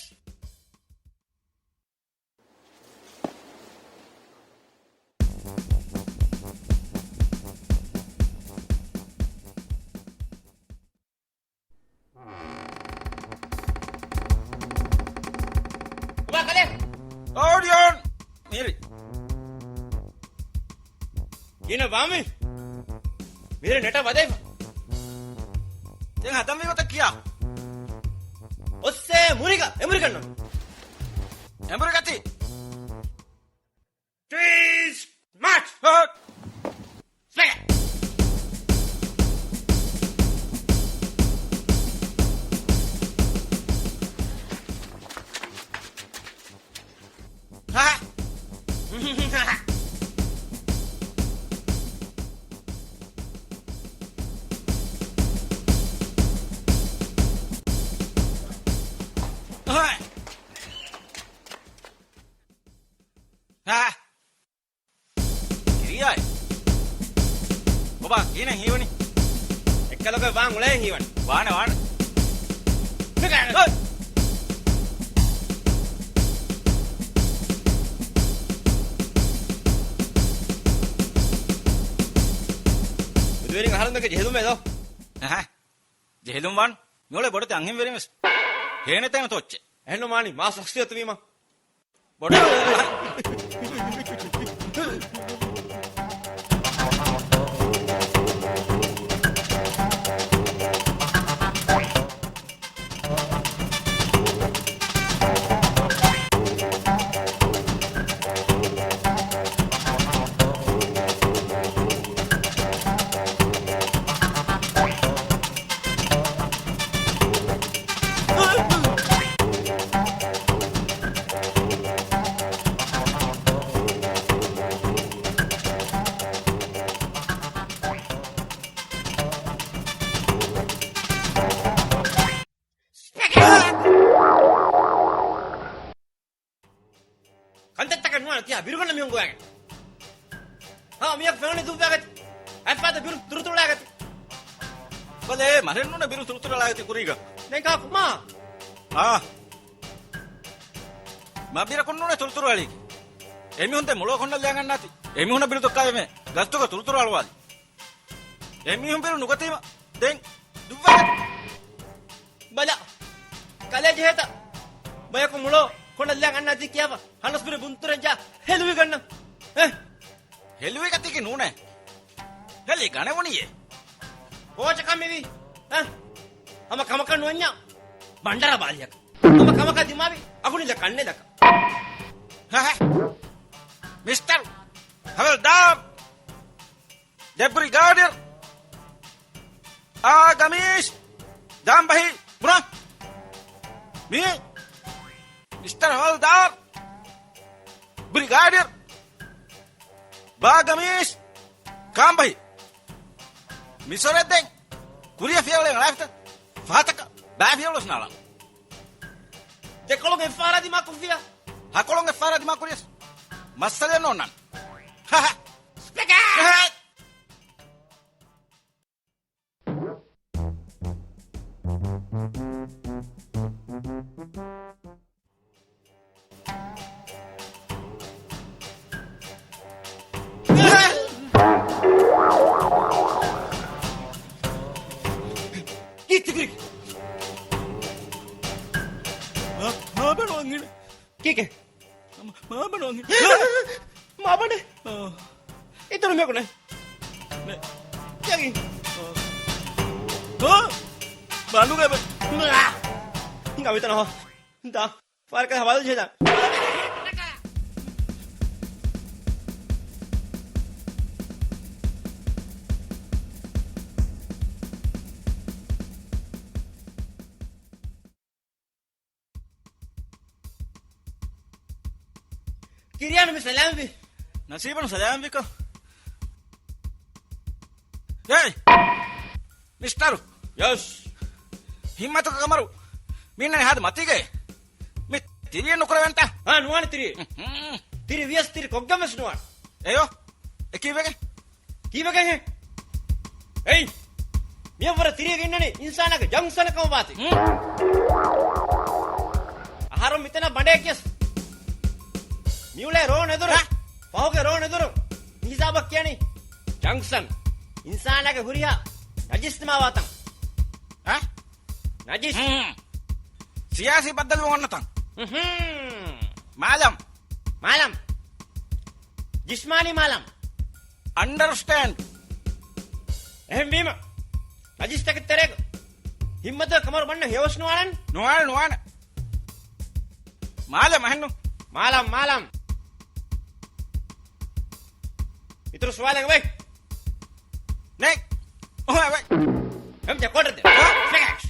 ކޮބާ ކަލޭ؟ އޯޑިއަން! މިހިރި. ގިނަ ވާމި. މިހިރި ނެޓަށް ވަދެފަ. ދެން ހަދަންވީ ގޮތަށް ކިޔާ. އޮއްސޭ މުރިގަ، އެމުރިގަންނަ. އެމުރިގަތި. ޓީސް މާޗް! ހަޓް! ސްޕެކް! ހާ! ހާ! ހާ! ކިރިޔާއި. ކޮބާ ކިހިނެއް ހީވަނީ؟ އެއްކަލަކޮށް ވާން އުޅޭ ހީވަނީ. ވާނެ، ވާނެ. ނުގާނެ. އޮތް! މެދުވެރިން އަހަރެންނަކަށް ޖެހިލުމޭ ދޯ. އަހަ. ޖެހިލުން ވާން. މިއުޅޭ ބޮޑެތި އަންހެންވެރިން ވެސް ހޭނެތޭނެ ތޯއްޗެއް. އެހެންނު މާނީ މާ ޝަޚްޞިއްޔަތު ވީމަ. ބޮޑު. ގޮވައިގެން. ހާ، މީހަކު ފެނުނީ ދުއްވާގަތި. އަތްފަތަ ބިރު ތުރުތުރުޅާގަތި. ބަލޭ، މަރެއް ނޫނޭ ބިރު ތުރުތުރުޅާގަތި ކުރީގަ. ދެން ކާކު މާ؟ އާ. މަ ބިރަކުން ނޫނޭ ތުރުތުރު އަޅީކީ. އެމީހުން ދެ މުޅޯ ކޮންނަށް ލިޔަނގަންނާތި. އެމީހުންނަށް ބިރު ދޮއްކާލެމޭ. ގަސްތުގަ ތުރުތުރު އަޅުވާލި. އެމީހުން ބިރު ނުގަތީމަ. ދެން ދުއްވާ. ބަލަ. ކަލޭ ޖެހޭތަ. ބަޔަކު މުޅޯ ކޮންނަށް ލިޔަނގަންނާތި ކިޔާފަ. ހަނަސްބިރި ބުންތުރެން ޖާ ހެލުވިގަންނަ. އެ. ހެލުވިގަތީކީ ނޫނޭ. ހެލި ގަނެވުނީއޭ. ކޯޗަކަށް މިވީ. އަ. ހަމަ ކަމަކަށް ނުވަންޏާ ބަންޑަރަ ބާލިއަކަށް. ހަމަ ކަމަކަށް ދިމާވި އަގުނިލަ ކަންނެލަކަށް. ހަހަ. މިސްޓަރ ހަވަލްދާރް. ދެ ބްރިގާޑިއަރ. އާ ގަމީޝް. ދާން ބަހީ. ބުނާ. މީ. މިސްޓަރ ހަވަލްދާރް. ބްރިގާޑިއަރ. ބާ ގަމީޝް. ކާން ބަހީ. މިސޮރެއް ދެން. ކުރިޔަށް ފިޔަވަޅެއް އަޅާފިތަ. ފަހަތަކަށް ބާ ފިޔަވަޅުސް ނާޅާ. ދެކޮޅުން އެއްފަހަރާ ދިމާ ކޮށްފިޔާ. ހަކޮޅުން އެއްފަހަރާ ދިމާ ކުރިޔަސް. މައްސަލައެއް ނޯންނާނެ. ހަހަ. ސްޕިކާ! ކީއްތަ ކުރީ؟ މާ، މާބަނޑު އަންހެނެއް. ކީކޭ؟ މާ، މާބަނޑު އަންހެނެއް. މާބަނޑެއް؟ އާ. އިތުރު މިއަކު ނެތް. ނެތް. ޔަގީ. އާ. އާ. ބަނޑުގަ އެބަ. ހިނގާ މިތަނަށް ހޯ. ދާ. ފާރަކަށް ހަވާލު ޖެހިދާން. ކިރިޔާނު މި ސަލާމްވި. ނަސީބުނު ސަލާމްވިކޮށް. އޭ! މިސްޓަރު. ޔަސް. ހިއްމަތުގެ ކަމަރު. މި އިންނަނީ ހާދަ މަތީގައޭ. މި ތިރިއެއް ނުކުރެވެންތަ؟ އާ، ނުވާނެ ތިރިއެއް. ހުން. ތިރި ވިޔަސް ތިރި ކޮށްގެން ވެސް ނުވާނެ. އެޔޯ، އެ ކީއްވެގެން؟ ކީއްވެގެން ހެ؟ އެއް! މިއަށްވުރެ ތިރިއެއް އިންނަނީ އިންސާނާގެ ޖަންކްޝަނަށް ކަމަށް ވާތީ. ހުން. އަހަރުން މިތަނަށް ބަނޑޭ ކިޔަސް. މިއުޅޭ ރޯން އެދުރު. ހަ؟ ފަހުގެ ރޯން އެދުރު. މި ހިސާބަށް ކިޔަނީ ޖަންކްޝަން. އިންސާނާގެ ހުރިހާ ނަޖިސް ދިމާވާތަން. ހަ؟ ނަޖިސް. ހުން. ސިޔާސީ ބައްދަލުވުން އޮންނަތަން. ހުން. މާލަމް. މާލަމް. ޖިސްމާނީ މާލަމް. އަންޑަރސްޓޭންޑް. އެހެންވީމަ، ނަޖިސްތަކެއް ތެރޭގަ ހިއްމަތުގެ ކަމަރު ބަންނަ ހެޔޮސް ނުވާނަން. ނުވާނެ، ނުވާނެ. މާލަމް އަހެންނު. މާލަމް، މާލަމް. އިތުރު ސުވާލެއް އެބައި؟ ނެތް. އޮހޮ އެބައި. އެމްޖެ ކޯޓަށް ދެ. އަ؟ ފެކެޓް.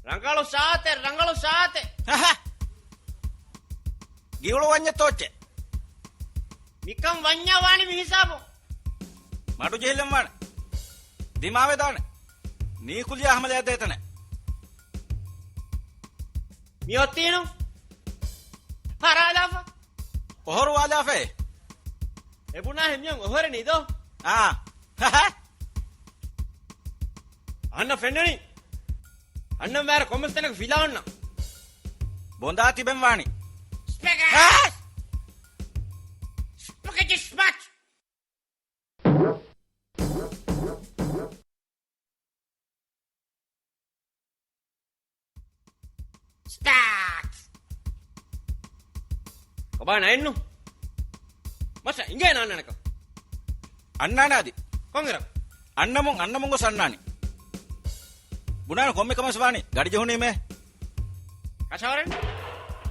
ރަނގަޅު ސާތެއް، ރަނގަޅު ސާތެއް. ހަހަ. ގިއުޅު ވަންޏެއް ތޯއްޗެއް. މިކަން ވަންޏާ ވާނީ މި ހިސާބު. މަޑު ޖެހިލަން ވާނެ. ދިމާވެދާނެ. ނީކުލިޔާ ހަމަލަޔަށް ދޭތަނެ. މިއޮތީނު. ހަރާލާފަ. އޮހޮރު ވާލާފައޭ. އެބުނާހެ މިއޮން އޮހޮރެނީ ދޯ؟ އާ. އަންނަ ފެންނަނީ. އަންނަ މާރަ ކޮންމެސް ތަނަކަ ފިލާ އޮންނަ. ބޮނދާ ތިބެން ވާނީ. ސްޕެކެޓް. އާ! ސްޕެކެޓް ސްޕެކްޓް. ސްޕެކްޓް. ކޮބާ ނައެއްނު؟ މަށަށް އިނގޭ ނާންނަނަކަ. އަންނާނާދި. ކޮންއިރަކު؟ އަންނަމުން، އަންނަމުން ގޮސް އަންނާނީ. ބުނާނެ ކޮންމެ ކަމެއް ވާނީ ގަޑި ޖެހުނީމޭ. ކަށަވަރެއް؟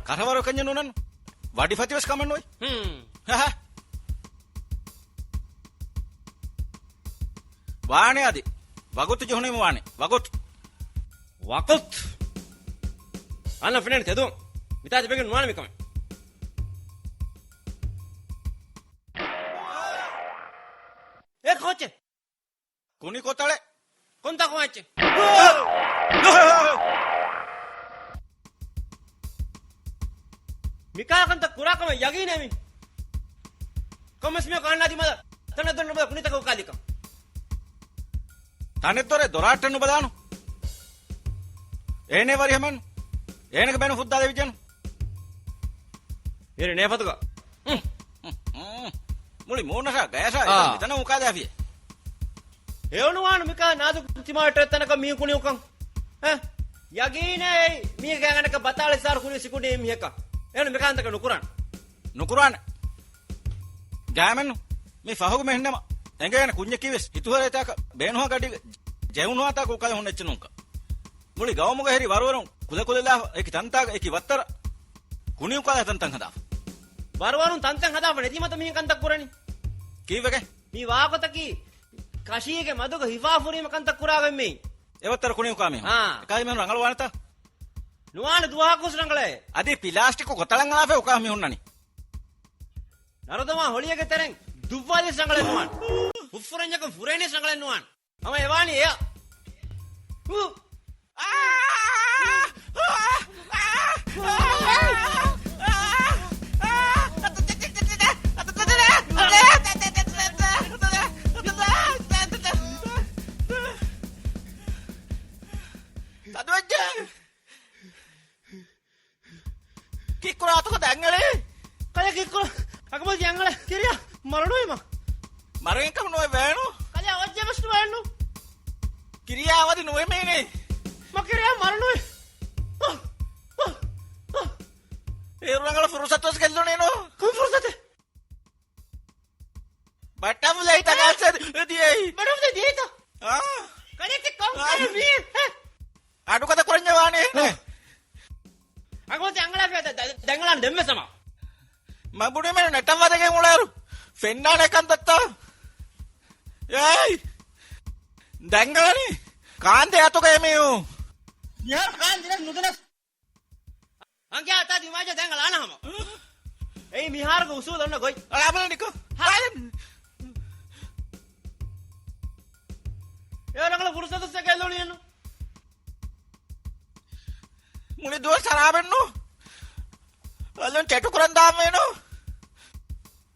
ކަށަވަރު ކަންޏެއް ނޫނަން. ވަޑި ފަތިވެސް ކަމެއް ނުވޭ. ހުން. ހަހަ. ވާނެ އަދި. ވަގުތު ޖެހުނީމަ ވާނެ. ވަގުތު. ވަގުތު. އަންނަ ފިނަން ތެދު. މިތާ ތިބެގެން ނުވާނެ މިކަމެއް. އޭ ކޯޗެ. ކުނި ކޮތަޅެއް. ކޮންތާކު މައްޗެއް؟ މިކާ ކަންތައް ކުރާ ކަމަށް ޔަގީނޭ މި. ކޮންމެސް މީހަކު އަންނާ ދިމާލަށް ތަނެއް ދޮންނަ ބަލަ ކުނިތަކަށް ކާލިކަން. ތަނެއް ދޮރެއް ދޮރާއްޓެއް ނުބަލާނު. އޭނެ ވަރިހަމެން. އޭނެގެ ބޭނު ފުއްދާ ދެވިއްޖެނު. އޭނެ ނޭފަތުގަ. މުޅި މޫނަށާ ގަޔަށާ އާ. މިތަނަށް އުކާލާފިޔޭ. ހެޔޮނުވާނު މިކާ ނާދު ތިމާވެއްޓެ ތަނަކަށް މީ ކުނިއުކަން. އެ؟ ޔަގީނޭ މީ ގާގަނޑަކަށް ބަތާޅަ ސާރު ކުރި ސިކުނޑީ މީހަކަށް. އޭނު މިކާންތަކަށް ނުކުރާން. ނުކުރާނެ. ގާމެންނު. މި ފަހުގެ މެހެންނަމަ އެނގޭނެ ކުންޏަކީ ވެސް ހިތުހަރައިތާކަށް ބޭނުހާ ގަޑިގެ ޖެހުނުހާތާ ކުކަލެ ހުންނެއްޗިނުންކަ. މުޅި ގައުމުގެ ހެރި ވަރުވަރުން ކުލަކުލެލާފަ އެކި ތަންތާގަ އެކި ވައްތަރަ ކުނިއުކާލާ ތަންތަން ހަދާފަ. ވަރުވަރުން ތަންތަން ހަދާފަ ނެތީމަތަ މިހެން ކަންތައް ކުރަނީ. ކީއްވެގެ؟ މި ވާގޮތަކީ ކަށީގެ މަދުގަ ހިފާފުރީމަ ކަންތައް ކުރާގޮތް މީ. އެވައްތަރަ ކުނިއުކާ މީހުން. އާ. އެކާއި މީހުން ރަނގަޅުވާނެތަ؟ ނުވާނެ ދުވަހަކުސް ރަނގަޅޭ. އަދި ޕިލާސްޓިކު ކޮތަޅަށް އަޅާފަ އުކާ މީހުންނަނީ. ނަރުދަމާ ހޮޅިއެއްގެ ތެރެން ދުއްވާލިސް ރަނގަޅެއް ނުވާނެ. ހުއްފުރެންޏަކުން ފުރޭނީސް ރަނގަޅެއް ނުވާނެ. ހަމަ އެވާނީ އެޔަށް. ހު. ތަދުވެއްޖެ. ކިއްކުރާތަކަށް ދަންގަޅޭ؟ ކަލޭ ކިއްކުރާ؟ އަކަމަލް ދަންގަޅޭ. ކިރިޔާ މަރުނުވީމަ. މަރުވެގެން ކަމެއް ނުވޭ ބޭނު. ކަލޭ އޮއްޖެ ވެސް ނުވޭނު. ކިރިޔާ އަވަދި ނުވެމޭނެ. މަ ކިރިޔާ މަރުނުވޭ. އަ، އަ، އަ. އޭރު ރަނގަޅަށް ފުރުސަތު ވެސް ގެއްލުނީނު. ކޮން ފުރުސަތެއް؟ ބަޓަފްލައި ތަނާސަ ދިޔައީ. ބަޓަފްލައި ދިޔައީތަ؟ އާ. ކަލޭ ތި ކޮން ކަލޭ މީ؟ އަޑުކަދަ ކުރަންޏާ ވާނެ. އަގޮތެ އަނގަޅާ ފެ-، ދަ-، ދަ-، ދަނގަޅާން ދެންމެ ސަމާ. މަ ބުނިމެން ނެޓަށް ވަދެގެން އުޅޭރު. ފެންނާނެ ކަންތައްތަ؟ އޭއް! ދަނގަޅަނީ. ކާންދެ އަތުގަ އެމީހު. މިހާރު ކާން ދިނަސް ނުދިނަސް. އަނގެ އަތާ ދިމާޖަ ދަނގަޅާނަ ހަމަ. އެއީ މިހާރުގެ އުސޫލު އޮންނަ ގޮތް. އަޅާ ބަލަނިކޮ. ހާ. އޭރު ރަނގަޅަށް ފުރުސަތު ސެ ގެއްލުނީނު. މުޅި ދުވަސް ސަރާބެއްނު. އަލުން ޓެޓު ކުރަން ދާމޭނު.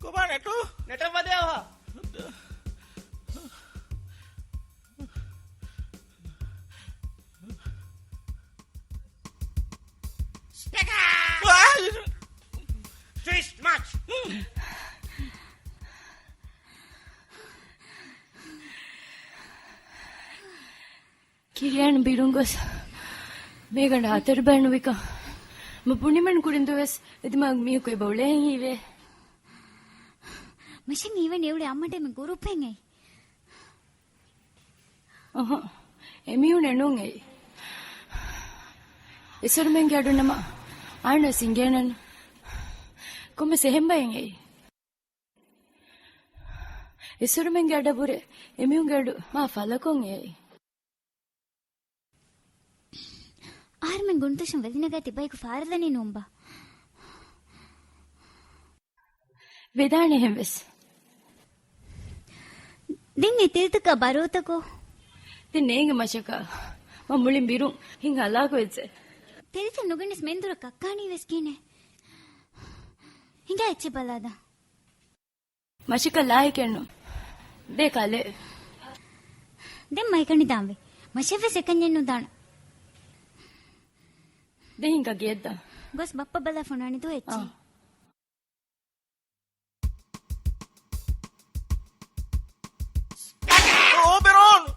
ކޮބާ ނެޓު؟ ނެޓަށް ވަދެ އަވަހަށް. ސްޕެކާ! ޓްވިސްޓް މާޗް! ކިރިޔާން ބިރުން ގޮސް މޭގަނޑަށް އަތޮޅު ބޭނުންވިކަން މަ ބުނިމެން ކުރިން ދުވެސް އެދިމާގު މީހަކު އެބަ އުޅޭހެން ހީވޭ. މަށެއް ހީވަނީ އެ އުޅޭ އައްމަ ޑޭމެން ގުރޫޕެއް އެއް. އަހަ، އެމީހުނެއް ނޫން އެއީ. އިސުރުމެންގެ އަޑުން ނަމަ އާންނަ ސިނގޭނަން ކޮންމެސް އެހެން ބައެއް އެއީ. އިސުރުމެންގެ އަޑަށްވުރެ އެމީހުންގެ އަޑު މާ ފަލަކޮށް އެއީ. އަހަރެމެން ގުނުތަށުން ވެލިނަގާ ތިބައިގެ ފާރަލަނީ ނޫންބާ؟ ވެދާނެ އެހެން ވެސް. ދެން އެ ތެލިތަކާ ބަރޯތަކޯ؟ ދެން ނޭނގެ މަށަކާ މަ މުޅިން ބިރުން ހިން ހަލާކު ވެއްޖެ. ތެލިތައް ނުގެނެސް މެންދުރަށް ކައްކާނީ ވެސް ކިހިނެއް؟ ހިނގާ އެއްޗެއް ބަލާދާ. މަށަކަށް ލާހިކެއްނު. ދޭ ކަލޭ. ދެން މައިކަނި ދާންވެ. މަށެއްވެސް އެކަންޏެއް ނުދާނަ. ދެ ހިނގާ ގެއަށްދާ. ގޮސް ބައްޕަ ބަލާ ފޮނާނެ ދޯ އެއްޗެއް. އާ. އޯ، ބެރޯން!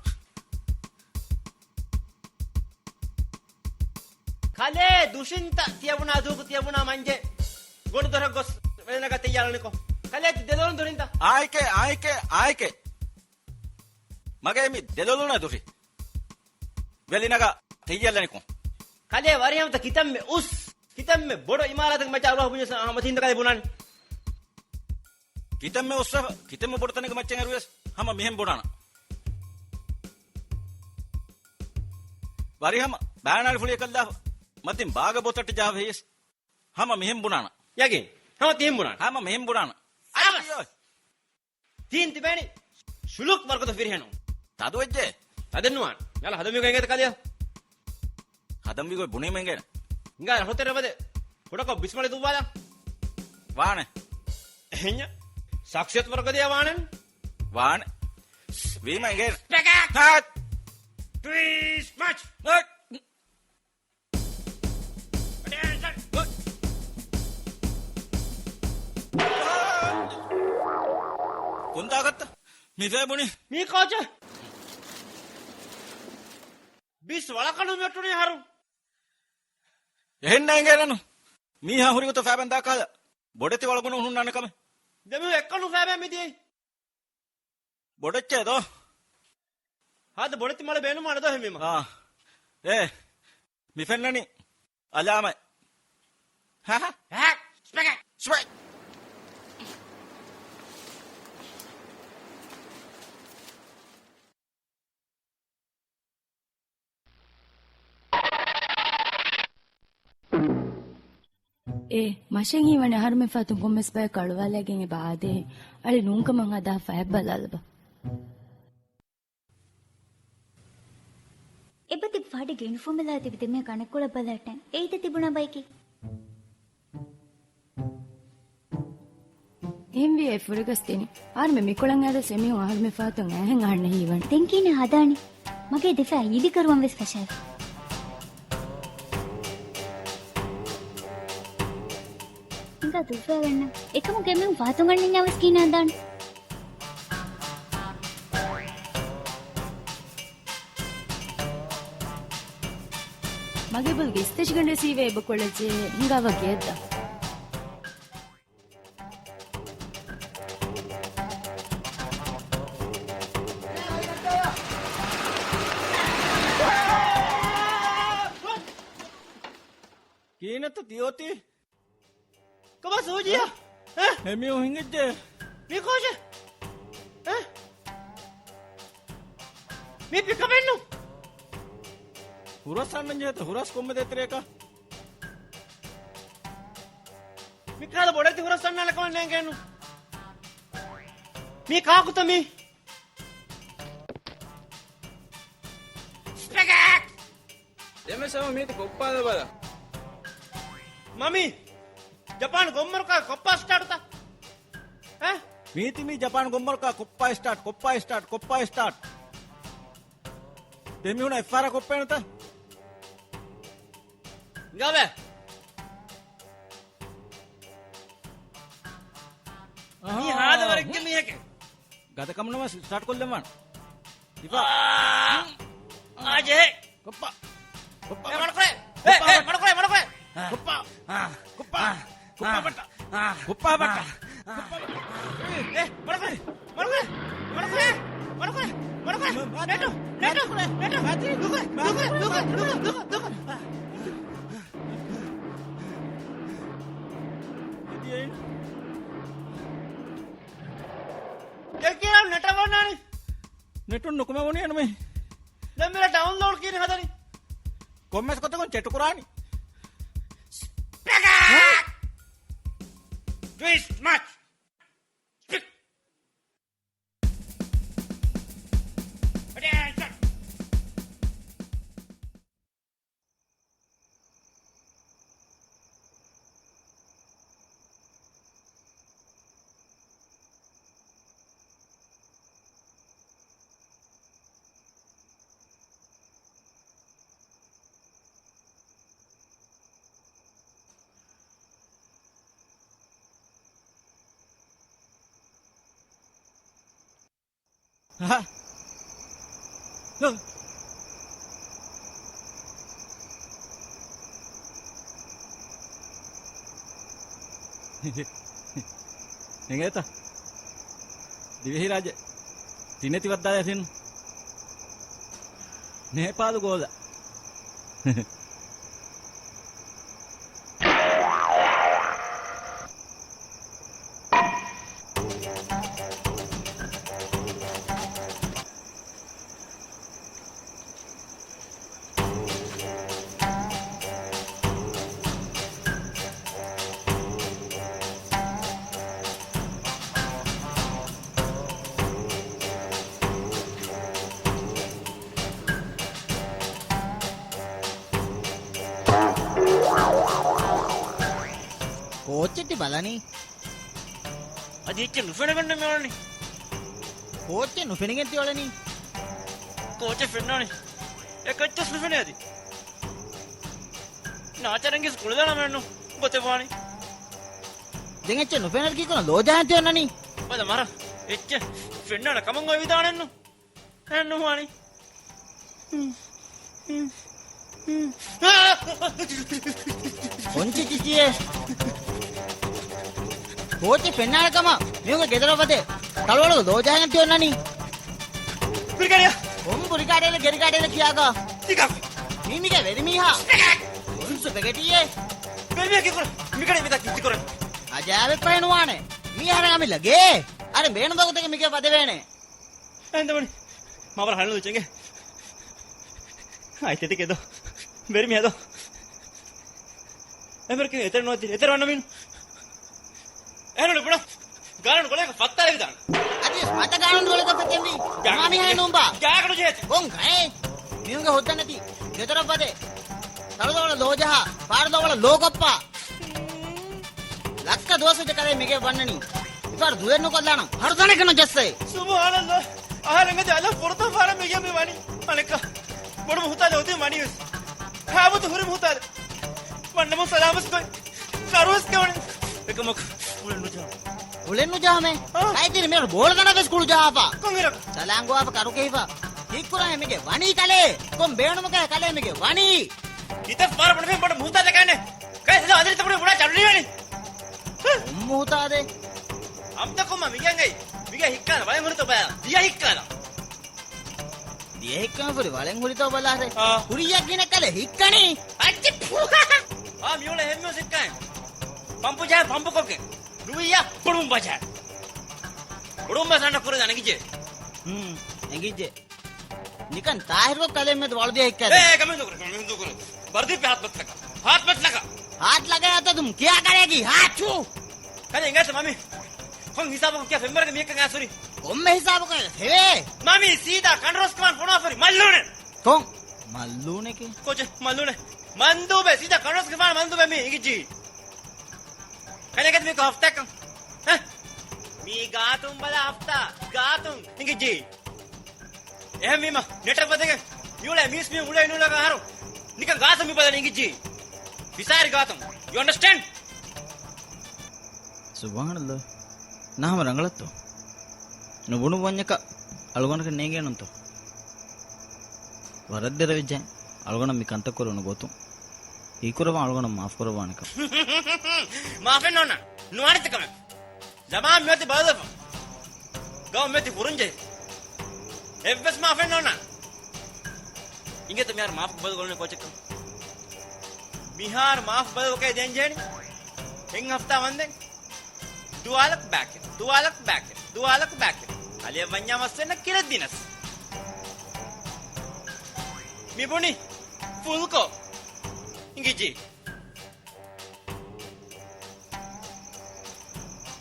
ކަލޭ ދުށިންތަ ތިޔަބުނާ ދޫކު ތިޔަބުނާ މަންޖެ ގޮނޑުދޮރަށް ގޮސް ވެލިނަގާ ތެއްޔާރަނިކޮ. ކަލޭ ތި ދެލޮލުން ދުށިންތަ؟ އާއެކޭ، އާއެކޭ، އާއެކޭ. މަގޭ މި ދެލޮލުން ދުށި. ވެލިނަގާ ތެއްޔަށްލަނިކޮ. ކަލޭ ވަރިހަމަތަ ކިތަންމެ އުސް، ކިތަންމެ ބޮޑު އިމާރާތެއް މައްޗަށް އަރުވާ ބުނި ހަމަ ތިން ދަކަލެ ބުނާނެ. ކިތަންމެ އުސް، ކިތަންމެ ބޮޑު ތަނެއްގެ މައްޗަށް އަރުވިޔަސް ހަމަ މިހެން ބުނާނަ. ވަރިހަމަ ބާނާޅި ފުޅިއަކަށްލާފަ. މަތިން ބާގަ ބޯތައްޓި ޖާ ވެޔަސް. ހަމަ މިހެން ބުނާނަ. ޔަގީން. ހަމަ ތިހެން ބުނާނަ. ހަމަ މިހެން ބުނާނަ. އައި، އައި. ތީން ތިބޭނީ ޝުލުކް ވަރުގަދަ ފިރިހެނުން. ތަދުވެއްޖެ. ތަދެއްނުވާނެ. ޔާ ހަދަންވީ ގޮތް އެނގޭތަ ކާލިއާ؟ ހަދަންވީ ގޮތް ބުނީމަ އެނގޭނެ. ހިނގާ ހޮތެއް ރަވަދެ. ކުޑަކޮށް ބިސްމަޅި ދުއްވާލާ. ވާނެ. އެހެންޏާ. ޝަޚްޞިއްޔަތު ވަރުގަދަޔާ ވާނެ. ވާނެ. ވީމަ އެނގޭނެ. ޕެކެޓް! ހާ! ޓްވިސްޓް މާޗް! ހާ! ކޮން ތާކަށްތަ މި ފޭބުނީ؟ މީ ކޯޗެއް؟ ބިސް ވަޅަކަށް ނުމިއޮއްޓުނީ އަހަރު. އެހެންނަށް އެނގޭނެނު. މީހާ ހުރިގޮތަށް ފޭބަން ދާކާލަ. ބޮޑެތި ވަޅަ ގުނަ ހުންނާނެ ކަމެއް. ދެމީހުން އެއްކަން ނުފޭބޭ މިދިޔައީ. ބޮޑެއްޗޭ ދޯ؟ ހާދަ ބޮޑެތި މަޅެއް ބޭނުންވާނެ ދޯ ހެންވީމަ. އާ. އޭ. މި ފެންނަނީ އަލާމަތް. ހަ ހަ. ހަ. ސްޕެކެޓް. ސްޕެކް. އޭ، މަށެއް ހީވަނީ އަހަރުމެން ފަހަތުން ކޮންމެސް ބަޔަކު އަޅުވާލައިގެން އެބަ އާދޭހެން. އަޅި ނޫންކަމަށް ހަދާ ފަޔަށް ބަލާލަބަ. އެބަ ތިބި ފާޑެއްގެ އިންފޯމެލާ ތިބި ދެމީހަކު އަނެއްކޮޅަށް ބަލާއްޓަން. އެއީތަ ތިބުނާ ބަޔަކީ؟ އެހެންވީ އެ ފުރިގަސް ދިނީ. އަހަރުމެން މިކޮޅަށް އައިލަސް އެމީހުން އަހަރުމެން ފަހަތުން އައިހެން އަހަންނަށް ހީވަނީ. ދެން ކިހިނެއް ހަދާނީ؟ މަގޭ ދެފައި އިދިކަރުވަން ވެސް ފަށާފި. ހިނގާ ދުއްވައިގަންނަ. އެކަމުގެ މީހުން ފަހަތުން އަންނަންޏާ ވެސް ކިހިނެއް ހަދާނީ؟ މަގޭ ބޮލުގެ އިސްތަށިގަނޑެއް ސީވޭ އެބަ ކޮޅެއްޖެ ހިނގާ ވަގިއަށްދާ. ކީނަތަ ތިއޮތީ؟ ކޮބާ ސޫޖިއާ؟ އެ؟ އެމީހުން ހިނގައްޖެ. މީ ކޯޗެއް؟ އެ؟ މީ ޕިކަޕެއްނު. ހުރަސް އަންނަން ޖެހޭތަ ހުރަސް ކޮންމެ ދޭތެރެއަކަށް؟ މިކަހަލަ ބޮޑެތި ހުރަސް އަންނާނެ ކަމެއް ނޭނގޭނު. މީ ކާކުތަ މީ؟ ސްޕެކެޓް! ދެމެސް ހަމަ މީތި ކޮއްޕާލަ ބަލަ. މަމީ، ޖަޕާން ގޮށްމަރުކާ ކޮއްޕާ ސްޓާޓުތަ؟ އެ؟ މީތި މީ ޖަޕާން ގޮށްމަރުކާ ކޮއްޕާ ސްޓާޓް، ކޮއްޕާ ސްޓާޓް، ކޮއްޕާ ސްޓާޓް. ދެމީހުނަށް އެއްފަހަރާ ކޮއްޕޭނެތަ؟ ހިނގާބަ. މީ ހާދަ ވަރެއްގެ މީހެކޭ. ގަދަކަމުނަމަ ސްޓާޓް ކޮށްލަންވާނެ. ހިފާ. އާ، އާ، ޖެހޭ. ކޮއްޕާ. ކޮއްޕާ. އޭ، މަޑުކުރޭ. އޭ، އޭ، މަޑުކުރޭ، މަޑުކުރޭ. ކޮއްޕާ. ކޮއްޕާ. ކޮއްޕާ ބައްޓާ. ކޮއްޕާ ބައްޓާ. ކޮއްޕާ ބައްޓާ. އޭ، މަޑުކުރޭ. މަޑުކުރޭ. މަޑުކުރޭ. މަޑުކުރޭ. ނެޓު. ނެޓު. ނެޓު. ދުކު. ދުކު. ދުކު. ދުކު. ދުކު. ދެ ކިޔާ ނެޓަށް ވަންނާނީ. ނެޓުން ނުކުމެވުނީ ނުމޭ. ދެން މިރަށް ޑައުންލޯޑް ކިހިނެއް ހަދަނީ؟ ކޮންމެސް ގޮތަކުން ޗެޓު ކުރާނީ. ޓްވިސްޓް މާޗް. ހަ؟ އެނގޭތަ؟ ދިވެހިރާއްޖެ ތިނެތި ވައްދާލައިފިން. ނޭޕާލު ގޯލަށް. ކޯއްޗެއް ތި ބަލަނީ؟ އަދި އެއްޗެއް ނުފެނެގެން މި އުޅެނީ. ކޯއްޗެއް ނުފެނިގެން ތި އުޅެނީ؟ ކޯއްޗެއް ފެންނާނީ. އެކައްޗެއް ނުފެނޭ އަދި. ނާޗަރަންގެ ސްކޫލް ދާނަމެއްނު ގޮތެއް ވާނީ. ދެން އެއްޗެއް ނުފެނެއް ކީކުރަން ލޯ ޖަހަން ތި އޮންނަނީ؟ ބަލަ މަރ، އެއްޗެއް ފެންނާނެ ކަމަށް އޮތް ވިދާނެއްނު. އެއްނުވާނީ. ކޮންޗި ޗިޗިއޭ؟ ކޯއްޗެއް ފެންނާނެ ކަމަށް މީހުންގެ ގެދޮރަށް ވަދެ ތަޅުއަޅު ލޯ ޖަހަން ތި އޮންނަނީ. ބުރިގާޑިއާ. ކޮން ބުރިގާޑިއެއް ގެރިގާޑިއެއް ކިޔާގަ؟ ތިކާ؟ މީ މީގެ ވެރިމީހާ. ކޮން ސުޕެގެޓީއޭ؟ ވެރިމީހާ ކީކުރަން؟ މިގަޑި މިތާ ކިތިކުރަން؟ އަޖާއިބެއް ފަހެ ނުވާނެ. މީ އަހަރެން އަމިއްލަ ގޭ. އަރެ ބޭނުން ވަގުތެއްގެ މިގެ ވަދެވޭނެ. އެނދެވަނީ މާ ވަރަށް ހަޅުނު ޗެނގެ. އައި ތެދެކޭ ދޯ. ވެރިމީހާ ދޯ. އެމެރިކޭ އެތެރެ ނުވަތި އެތެރެ ވަންނަ މީނު. އެހެން ބުނަ. ގާނޫނު ގޮޅޭގަ ފައްތާލެވިދާނެ. އަދިވެސް މަތަ ގާނޫނު ގޮޅޭގަ ފެތެންވީ. ގާ-، މާ މިހާ ނޫންބާ. ގާގަނޑު ޖެހޭތި. ކޮން ގައެއް؟ މީހުންގެ ހުއްދަ ނެތި ގެދޮރަށް ވަދެ ތަޅުލޯވަޅަށް ލޯ ޖަހާ، ފާރުލޯވަޅަށް ލޯ ކޮއްޕާ. ލައްކަ ދުވަސް ވެއްޖެ ކަލޭ މިގެ ވަންނަނީ. މިފަހަރު ދުލެއް ނުކޮށްލާނަން. ހަރުދަނެއްގެ ނުޖައްސޭ. ސުބްހާނައްލާހް. އަހަރެންގެ އަލަށް ފުރަތަމަ ފަހަރަށް މިގެ މި ވަނީ. އަނެއްކާ. ބޮޑު މުހުތާދެއް އޮތީ ވަނީވެސް. ހާވަތު ހުރި މުހުތާދެއް. ވަންނަމުން ސަލާމަތް ގޮތް. ކަރުވެސް ގެވަނީ. އެކަމަކު އުޅެން ނުޖަހާ. އުޅެން ނުޖަހާމޭ؟ އާ. އައިތިރި މިއަރު ބޯޅަ ދަނޑަށް ވެސް ކުޅު ޖަހާފަ. ކޮންއިރަކު؟ ސަލާން ގޮވާފަ ކަރު ކެހިފަ. ކީއްކުރާހޭ މިގެ ވަނީ ކަލޭ؟ ކޮން ބޭނުމަކާ ކަލޭ މިގެ ވަނީ؟ ކިތައް ފަހަރަށް ބުނެފެން ބޮޑު މުހުތާދެއް ކަންނޭ. ކައި ހެދާ އަދި ތަބުނި ބުނާ ޗަޑުނީވެނީ. ކޮން މުހުތާދެއް؟ އަމްތަކުމާ މިގެ އަނގައި. މިގެ ހިއްކާލަ ވަޅެން ހުރިތޯ ބަލާ. ދިޔަ ހިއްކާލަ. ދިޔަ ހިއްކަން ފުރި ވަޅެން ހުރިތޯ ބަލާހޭ. އާ. ހުރިއްޔާ ގިނަ ކަލޭ ހިއްކަނީ. އައްޗި ޕު. އާ މިއުޅޭ ހެންމި ހިއްކާ. ޕަމްޕު ޖަހާ ޕަމްޕު ކޮށްގެން. ނުވިއްޔާ ބޮޑުމަ ބަޖާ. ބޮޑުމަ ސަންނަ ކުރެ ދަނެގިޖެ. ހުން، އެނގިއްޖެ. ނިކަން ތާހިރު ކަލޭ މެދު ވަޅު ދިޔަ ހިއްކާ. އޭ، ކަމެން ދުކުރެ، ކަމެން ދުކުރެ. ވަރުދީ ޕެ ހާތް ބަތްލަކަ. ހާތް ބަތްލަކަ. ހާތް ލަގަ އަތަދުމް ކިޔާ ކަރޭގީ ހާތް ޗޫ. ކަލޭ އެނގޭތަ މަމި؟ ކޮން ހިސާބަކުން ކިޔާ ފެންވަރަކަ މިއެއްކަން އައިސް ހުރީ؟ ކޮންމެ ހިސާބަކުން ހެވޭ. މަމި ސީދާ ކަނޑުރަސްކަމާން ފޮނުވާފަރި މައްލޫނެ. ކޮން؟ މައްލޫނެކޭ؟ ކޯޗެ، މައްލޫނެ. މަންދޫބެ ސީދާ ކަނޑުރަސްގެފާނު މަންދޫބެ މި އިނގިއްޖީ. ކަލޭގެ މީކޮ ހަފްތާއަކަށް. ހަ؟ މީ ގާތުން ބަލާ ހަފްތާ. ގާތުން އިނގިއްޖީ. އެހެންވީމަ، ނެޓަށް ވަދެގެން މިއުޅޭ މީސް މީ އުޅޭ ނޫޅަކަށް އަހަރު ނިކަން ގާތުން މި ބަލަނީ އިނގިއްޖީ. ފިސާރި ގާތުން. You understand? ސުބްހާނައްލާ. ނާހަމަ ރަނގަޅަށްތޯ؟ ނުބުނު ވަންޏަކަށް އަޅުގަނޑަކަށް ނޭނގޭނުންތޯ؟ ވަރަށް ދެރަވެއްޖެ އަޅުގަނޑަށް މި ކަންތައް ކުރެވުނު ގޮތުން. ހީކުރަވާ އަޅުގަނޑަށް މާފުކުރައްވާނެކަން. މާފެއް ނޯންނާ. ނުވާނެތި ކަމެއް. ޒަމާން މިއޮތީ ބަދަލުވެފަ. ގައުމު މިއޮތީ ފުރުންޖެހިފަ. އެއްވެސް މާފެއް ނޯންނާނެ. އިނގޭތަ މިހާރު މާފަކު ބަދަލު ކޮށްލަނީ ކޯޗެއްކަން؟ މިހާރު މާފަކު ބަދަލު ކޮށް ދޭން ޖެހެނީ. އެއް ހަފްތާ ވަންދެން. ދުވާލަކު ބާކި. ދުވާލަކު ބާކި. ދުވާލަކު ބާކި. ކަލޭ ވަންޏާ މައްސަލަ ކިރެއްދިނަސް. މި ބުނި. ފުލްކޮށް. އިނގިއްޖީ.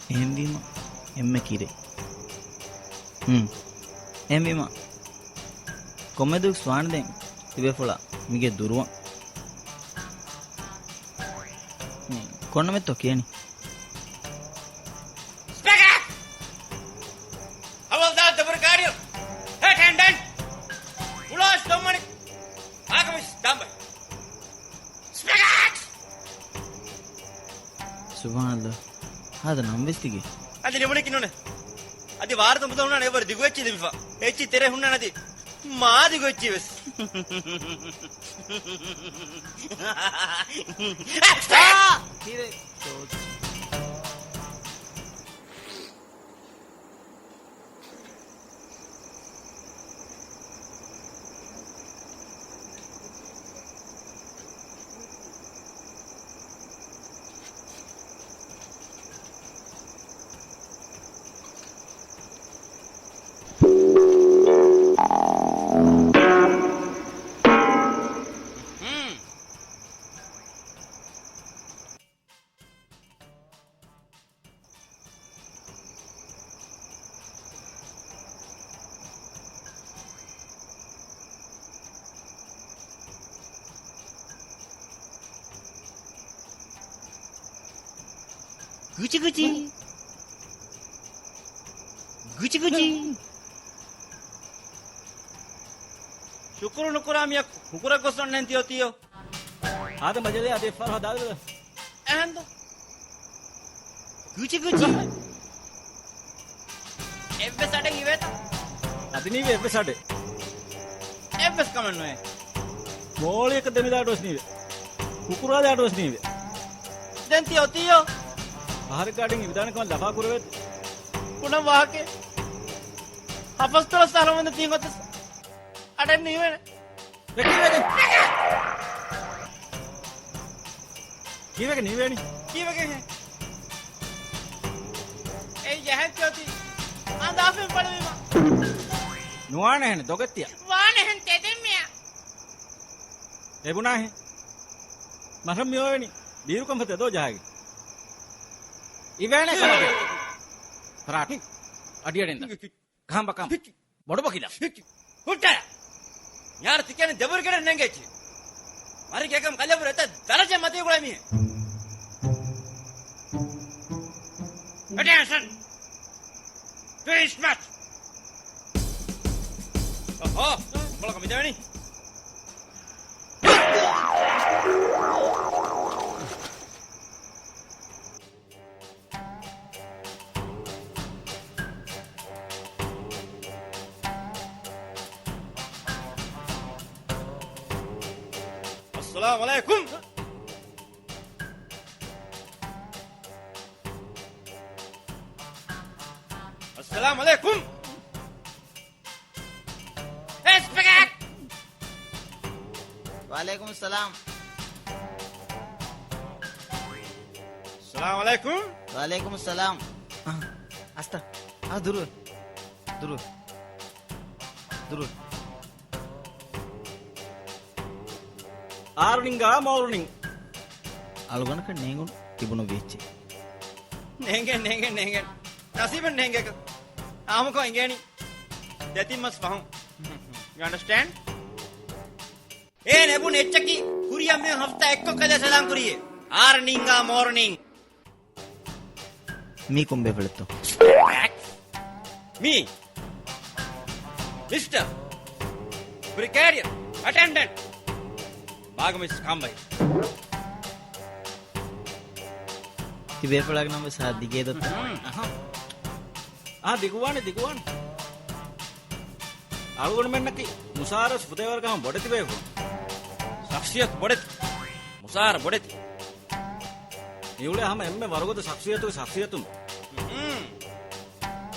އެހެންވީމަ އެންމެ ކިރެއް. ހުން. އެހެންވީމަ ކޮންމެދުވެސް ވާނެ ދެން ތިބޭފުޅާ މިގެ ދުރުވަން. ކޮންނަމެއްތޯ ކިޔަނީ؟ ސްޕެކާ! ހަވަލްދާރު ދަބުރު ގާޑިއަށް ހެޓް ހެންޑް އެންޑް ކުލޯސް ދޮންމަނި އާކަމިސް ދާނބަ. ސްޕެކާ! ސުބްހާނައްލާ. ހާދަ ނަން ވެސް ތިގެ. އަދި ނިމުނެކި ނޫނެ. އަދި ވާރު ތުނބުދަ ހުންނާނެ އެވަރު ދިގު އެއްޗި ލިބިފަ. އެއްޗި ތެރެ ހުންނާނެ އަދި މާ ދިގު އެއްޗި ވެސް. އާ! ކިރެ. ގުޗި ގުޗި. ގުޗި ގުޗި. ޝުކުރު ނުކުރާ މީހަކު ހުކުރަށް ގޮސް އޮންނަން ތިޔޯ ތިޔޯ. ހާދަ މަޖަލޭ އަދި އެއްފަހަރު ހަދާލަ. އެހެންދޯ؟ ގުޗި ގުޗި. އެއްވެސް އަޑެއް އިވޭތަ؟ އަދި ނީވެ އެއްވެސް އަޑެއް. އެއްވެސް ކަމެއް ނުވޭ. މޯޅިއަކަށް ދެމިލާ އަޑުވެސް ނީވެ. ކުކުރާލެ އަޑުވެސް ނީވެ. ދެން ތިޔޯ ތިޔޯ. އަހަރެއްގެ އަޑިން އިވިދާނެ ކަމަށް ލަފާ ކުރެވޭތަ؟ ކުޑަ ވާހަކައެއް. ހަފަސް ދުވަސް އަހަރުމެން ތިން އޮތަސް އަޑެއް ނީވޭނެ. ކީއްވެގެން؟ ކީއްވެގެން ނީވޭނީ؟ ކީއްވެގެން ހޭ؟ އެއީ ޖަހަން ތިޔޯ ތި އަނދާފައިން ފަޅުވީމަ. ނުވާނެހެން ދޮގެއް ތިޔަ. ވާނެހެން ތެދެއް މިޔާ. އެބުނާހެން. މަށަށް މިއޮވެނީ ބީރުކަން ފަތަ ދޯ ޖަހައިގެން. އިވޭނެ ކަމަކެއް. ފަރާޓް. އަޑިއަޑެން ދަ. ކަހަނބަކަން. ބޮޑު ބަކިލާ. ހުއްޓާ. މިހާރު ތިކެން ދެބުރިގަޑެއް ނެނގެއްޗި. މަރިގެ އެކަމް ކަލެބުރ އެތައް ދަރަޖަ މަތީ ގުޅޭ މީހެއް. އެޓެންޝަން. ޓު އިސް މަޗް. އޮހޯ. ކޮޅަކަށް މިދެވެނީ. އައްސަލާމު ޢަލައިކުމް. އައްސަލާމު ޢަލައިކުމް. އިންސްޕެކްޓަރ! ވަޢަލައިކުމުއްސަލާމް. އައްސަލާމު ޢަލައިކުމް. ވަޢަލައިކުމުއްސަލާމް. އާ، އަސްތަ. އާ، ދުރުވެ. ދުރުވެ. ދުރުވެ. އާރުނިންގާ މޯރުނިން. އަޅުގަނޑަކަށް ނޭނގުނު ތިބުނު ވިއްޗެއް. ނޭނގެ، ނޭނގެ، ނޭނގެ. ނަސީބެއް ނޭނގޭކަށް. އާމުކޮށް އެނގޭނީ. ދެތިން މަސް ފަހުން. You understand? އޭނަ އެބުނު އެއްޗަކީ ކުރިއަށް މި ހަފްތާ އެއްކޮށް ކަލޭ ސަލާން ކުރީއޭ. އާރުނިންގާ މޯރުނިން. މީ ކޮން ބޭފުޅެއްތޯ؟ މީ މިސްޓަރ ބްރިގޭޑިއަރ އެޓެންޑެންޓް ބާގަ މިސް ކާންބައި. ތި ބޭފުޅާގެ ނަމް ވެސް ހާ ދިގޭ ދޮތްތަ؟ އަހަ. އާ، ދިގުވާނެ، ދިގުވާނެ. އަޅުގަނޑުމެންނަކީ މުސާރަސް ފުދޭވަރުގަހުން ބޮޑެތި ބޭފުޅުން. ޝަޚްޞިއްޔަތު ބޮޑެތި. މުސާރަ ބޮޑެތި. މިއުޅޭ ހަމަ އެންމެ ވަރުގަދަ ޝަޚްޞިއްޔަތުގެ ޝަޚްޞިއްޔަތުން.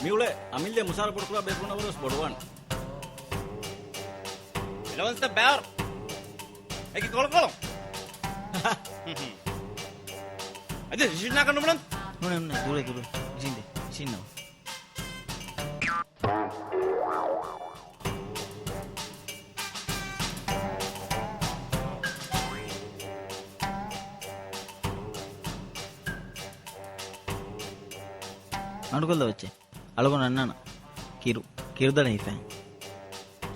މިއުޅޭ އަމިއްލަ މުސާރަ ބޮޑުކުރާ ބޭފުޅުންނަށް ވަރަށް ބޮޑުވާނެ. އެލަވަންސްތައް ބާރު. އެކި ކޮޅުކޮޅު. އަދި ރިޝިންނާކަށް ނުބުނަން. ނޫނެ، ނޫނެ، ދުރެ، ދުރެ. ރިޝިންދެ، ރިޝިންނަވަ. އަޑުކޮށްލަ ވެއްޗެ. އަޅުގަނޑު އަންނާނަ. ކިރު. ކިރުދަޅަ ހިފައި.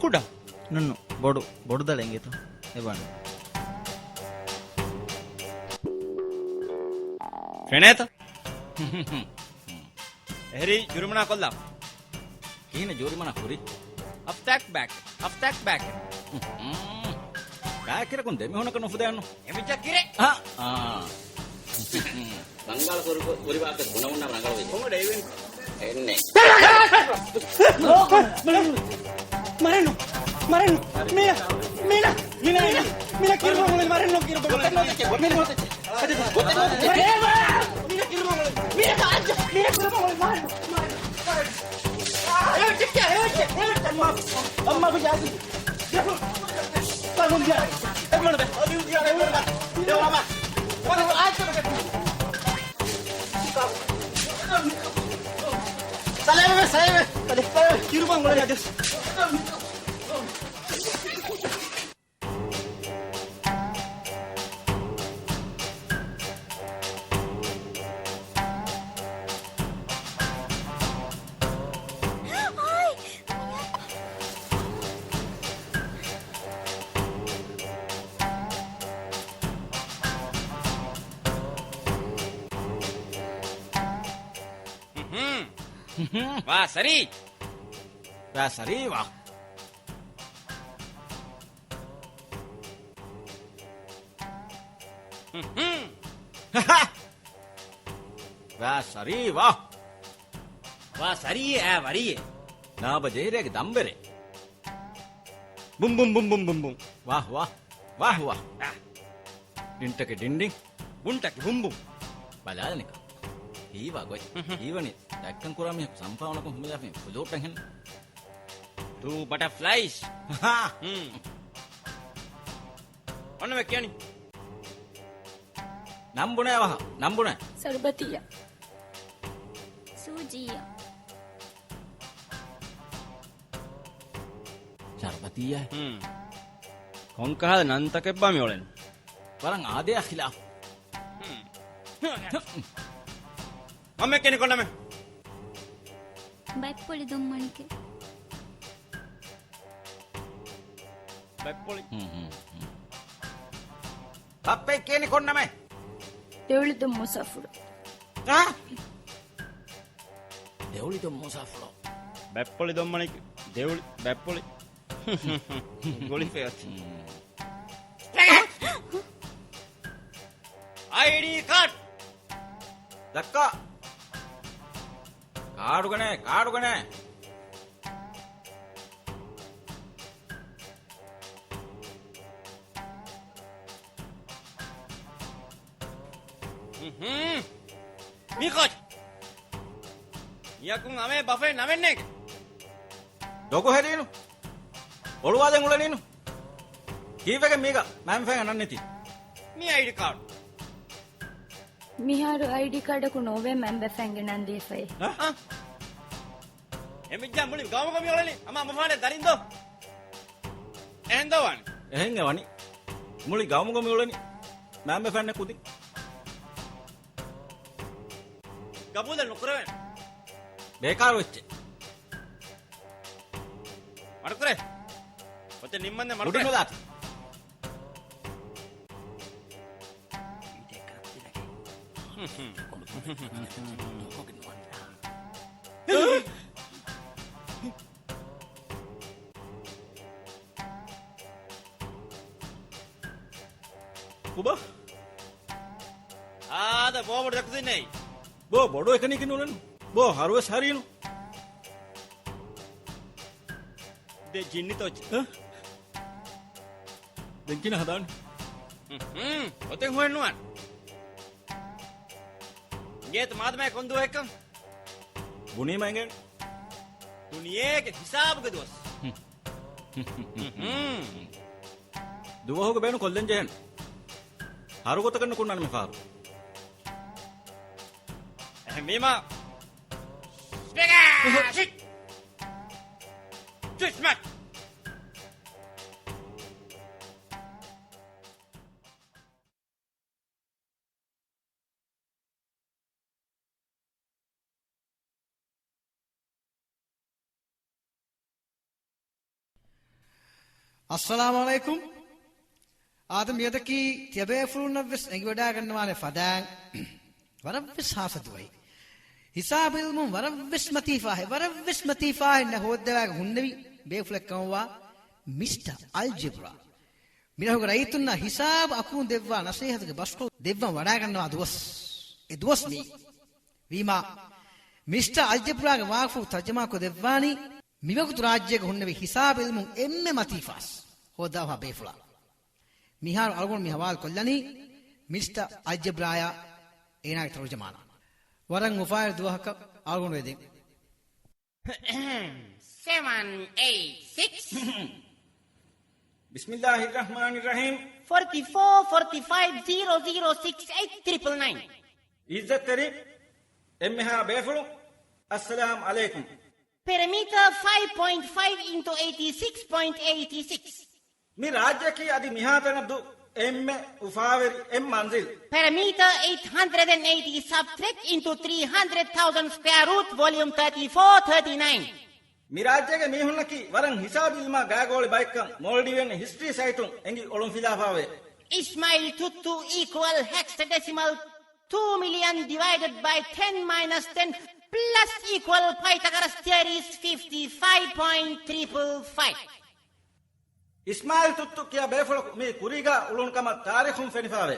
ކުޑަ. ނުންނު. ބޮޑު. ބޮޑު ދަޅަ އެނގޭތޯ. އެބާން. ފެނޭތަ؟ އެހެރީ ޖުރިމަނާ ކޮށްލާ. ކިހިނެއް ޖޫރިމަނާ ކުރީ؟ ހަފްތާއެއް ބާކް. ހަފްތާއެއް ބާކް. ބާކިރަކުން ދެމިހުނަކަށް ނުފުދޭނު. އެމިއްޗަށް ކިރެ. އާ، އާ. ރަނގަޅަށް ކުރި، ކުރި ވާހަކަ ބުނަމުން ނަމަ ރަނގަޅު ވެއްޖެ. ކޮން ޑެވިން؟ އެންނެ. މަރެންނު. މަރެންނު. މީނާ. މީނާ. މީނާ. މީނާ. މީނާ ކިރުބަ މޮޅެ، މަރެންނު ކިރުބަ މޮޅެ. މީނާ. މީނާ ކިރުބަ މޮޅެ. މީނާ. މީނާ ކިރުބަ މޮޅެ. މާ. މާ. އައްމާ ބުޖާ. ސަލޭމެ، ސަލޭމެ. ކިރުބަ މޮޅެ އަދި. ވާ ސަރީ. ވާ ސަރީ ވާ. ވާ ސަރީ ވާ. ވާ ސަރީ އާ ވަރީ. ނާބަ ޖެހިރޭގެ ދަނބެރޭ. ބުން ބުން ބުން ބުން ބުން ބުން. ވާ ވާ. ވާ ވާ. އާ. ޑިންޓަކެ ޑިން ޑިން. ބުންޓަކެ ބުން ބުން. ބަލާލަނިކަ. ހީވާ ގޮތް. ހުން ހުން. ހީވަނީ ދައްކަން ކުރާ މީހަކު ސަންފާވަނަކުން ހުމިލާފިން ފުލޫޓަށް ހެން. ޓޫ ބަޓަފްލައިސް. ހާ. ހުން. އޮންނަ މެ ކިޔަނީ. ނަން ބުނޭ ވަހަ. ނަން ބުނޭ. ސަރުބަތިއްޔާ. ސޫޒީއްޔާ. ޝަރުބަތިއްޔާ. ހުން. ކޮންކަހަލަ ނަންތަކެއްބާ މި އުޅެން؟ ވަރަށް އާދަޔާ ޚިލާފު. ހުން. މަންމެ ކެނި ކޮންނަމެ؟ ބައްޕޮޅި ދޮންމަނިކެ. ބައްޕޮޅި. ހުން، ހުން، ހުން. ބައްޕައެއް ކިޔަނީ ކޮންނަމެ؟ ދެއުޅި ދޮން މުސާފުރު. އާ؟ ދެއުޅި ދޮން މުސާފުރު. ބައްޕޮޅި ދޮންމަނިކެ. ދެއުޅި، ބައްޕޮޅި. ގުޅިފައޮތީ. ހުން. އައިޑީ ކާޑް. ދައްކާ. ކާޑުގަނޭ، ކާޑުގަނޭ. ހުން. މީ ކޯޗް. މިޔަކުން އަމޭ ބަފެ ނަމެއްނޭގެ. ދޮގު ހެރީނު. އޮޅުވާލެން އުޅެނީނު. ކީއްވެގެން މީގަ މައިންބަފައިން ނަންނެތީ؟ މީ އައިޑީ ކާޑު. މިހާރު އައިޑީ ކާޑަކު ނޯވޭ މައިންބަފައިންގެ ނަން ދީފައި. އަ؟ އަ. އެމިއްޖާ މުޅި ގައުމުގަ މިއުޅެނީ އަމާ އަމަފާނެ ދަރިން ދޯ؟ އެހެން ދޯ ވާނީ؟ އެހެން އެ ވަނީ. މުޅި ގައުމުގަ މިއުޅެނީ މައިންބަފައިންނެއް ކުދިން. ގަބޫލެއް ނުކުރެވޭނެ. ބޭކާރު އެއްޗެއް. މަޑުކުރޭ. އޮތެ ނިންމަންދެ މަޑުކުރޭ. ނުލާތި. ކުބާ؟ އާދަ، ބޯ ބޮޑު ދެކުދިންނޭ. ބޯ ބޮޑު އެކަނިކި ނުލަން. ބޯ ހަރުވެސް ހަރީނު. ދެ ޖިންނި ތޯއްޗެ. އަ؟ ދެން ކިނަ ހަދާން. ހުން، ހުން. އޮތެން ހުވެން ނުވާން. އިނގޭތަ މާދަމާ ކޮން ދުވަހެއްކަން؟ ބުނީމަ އިނގޭން. ދުނިޔޭގެ ހިސާބުގެ ދުވަސް. ހުން. ދުވަހުގެ ބޭނުން ކޮށްލަން ޖެހޭނެ. ހަރު ގޮތަކަށް ނުކުންނާނެ މި ފަހަރު. އެހެންވީމަ، ސްޕެގާ! ޝިޓް! ކްރިސްމަސް! އައްސަލާމު ޢަލައިކުމް. އާދަ، މިއަދަކީ ތިޔަބޭފުޅުންނަށްވެސް އެނގިވަޑައިގަންނަވާނެ ފަދައިން ވަރަށްވެސް ހާސް ދުވަހެއް. ހިސާބު އިލްމުން ވަރަށްވެސް މަތީ ފާހެއް، ވަރަށްވެސް މަތީ ފާހެއް ހޯއްދަވާގެ ހުންނެވި ބޭފުޅެއް ކަމަށްވާ މިސްޓަ އަލްޖެބްރާ. މިރަށުގެ ރައްޔިތުންނަށް ހިސާބު އަކުން ދެއްވާ ނަސޭހަތުގެ ބަސްކޮޅު ދެއްވަން ވަޑައިގަންނަވާ ދުވަސް. އެ ދުވަސް މިއީ. ވީމާ، މިސްޓަ އަލްޖެބްރާގެ ވާގުފުޅު ތަރްޖަމާކޮށް ދެއްވާނީ، މިވަގުތު ރާއްޖޭގަ ހުންނެވި ހިސާބު އިލްމުން އެންމެ މަތީ ފާސް ހޯއްދާފާ ބޭފުޅާ. މިހާރު އަޅުގަނޑު މި ހަވާލު ކޮށްލަނީ މިސްޓަ އަލްޖެބްރާޔާ އޭނާގެ ތަރުޖަމާނާ. ވަރަށް އުފާވެރި ދުވަހަކަށް އަޅުގަނޑު އެދެން. ސެވަން އެއިޓް ސިކްސް. ބިސްމިއްލާހިއްރަޙްމާނިއްރަޙީމް. ފޯޓީ ފޯ، ފޯޓީ ފައިވް، ޒީރޯ ޒީރޯ ސިކްސް އެއިޓް ޓްރިޕްލް ނައިން. އިއްޒަތްތެރި އެންމެހާ ބޭފުޅުން، އައްސަލާމް ޢަލައިކުމް. ޕެރިމީޓަރ ފައިވް ޕޮއިންޓް ފައިވް އިންޓު އެއިޓީ ސިކްސް ޕޮއިންޓް އެއިޓީ ސިކްސް. މި ރާއްޖެއަކީ އަދި މިހާތަނަށް ދު އެންމެ އުފާވެރި އެއް މަންޒިލް. ޕެރިމީޓަރ އެއިޓް ހަންޑްރެޑް އެން އެއިޓީ ސަބްޓްރެކްޓް އިންޓު ތްރީ ހަންޑްރެޑް ތައުޒަންޑް ސްކޮއެއާ ރޫޓް ވޮލިއުމް ތާޓީ ފޯ ތާޓީ ނައިން. މި ރާއްޖޭގެ މީހުންނަކީ ވަރަށް ހިސާބު އިލްމާ ގާގޯޅި ބައެއްކަން މޯލްޑިވިއަން ހިސްޓްރީ ސައިޓުން އެނގި އޮޅުންފިލާފާވޭ. އިސްމާއިލް ތުއްތު އީކުއަލް ހެކްސަޑެސިމަލް two million divided by ten minus ten plus equal Pythagoras theory is fifty five point triple five. އިސްމާއިލް ތުއްތު ކިޔާ ބޭފުޅަކު މި ކުރީގާ އުޅުނު ކަމަށް ތާރީޚުން ފެނިފާވޭ.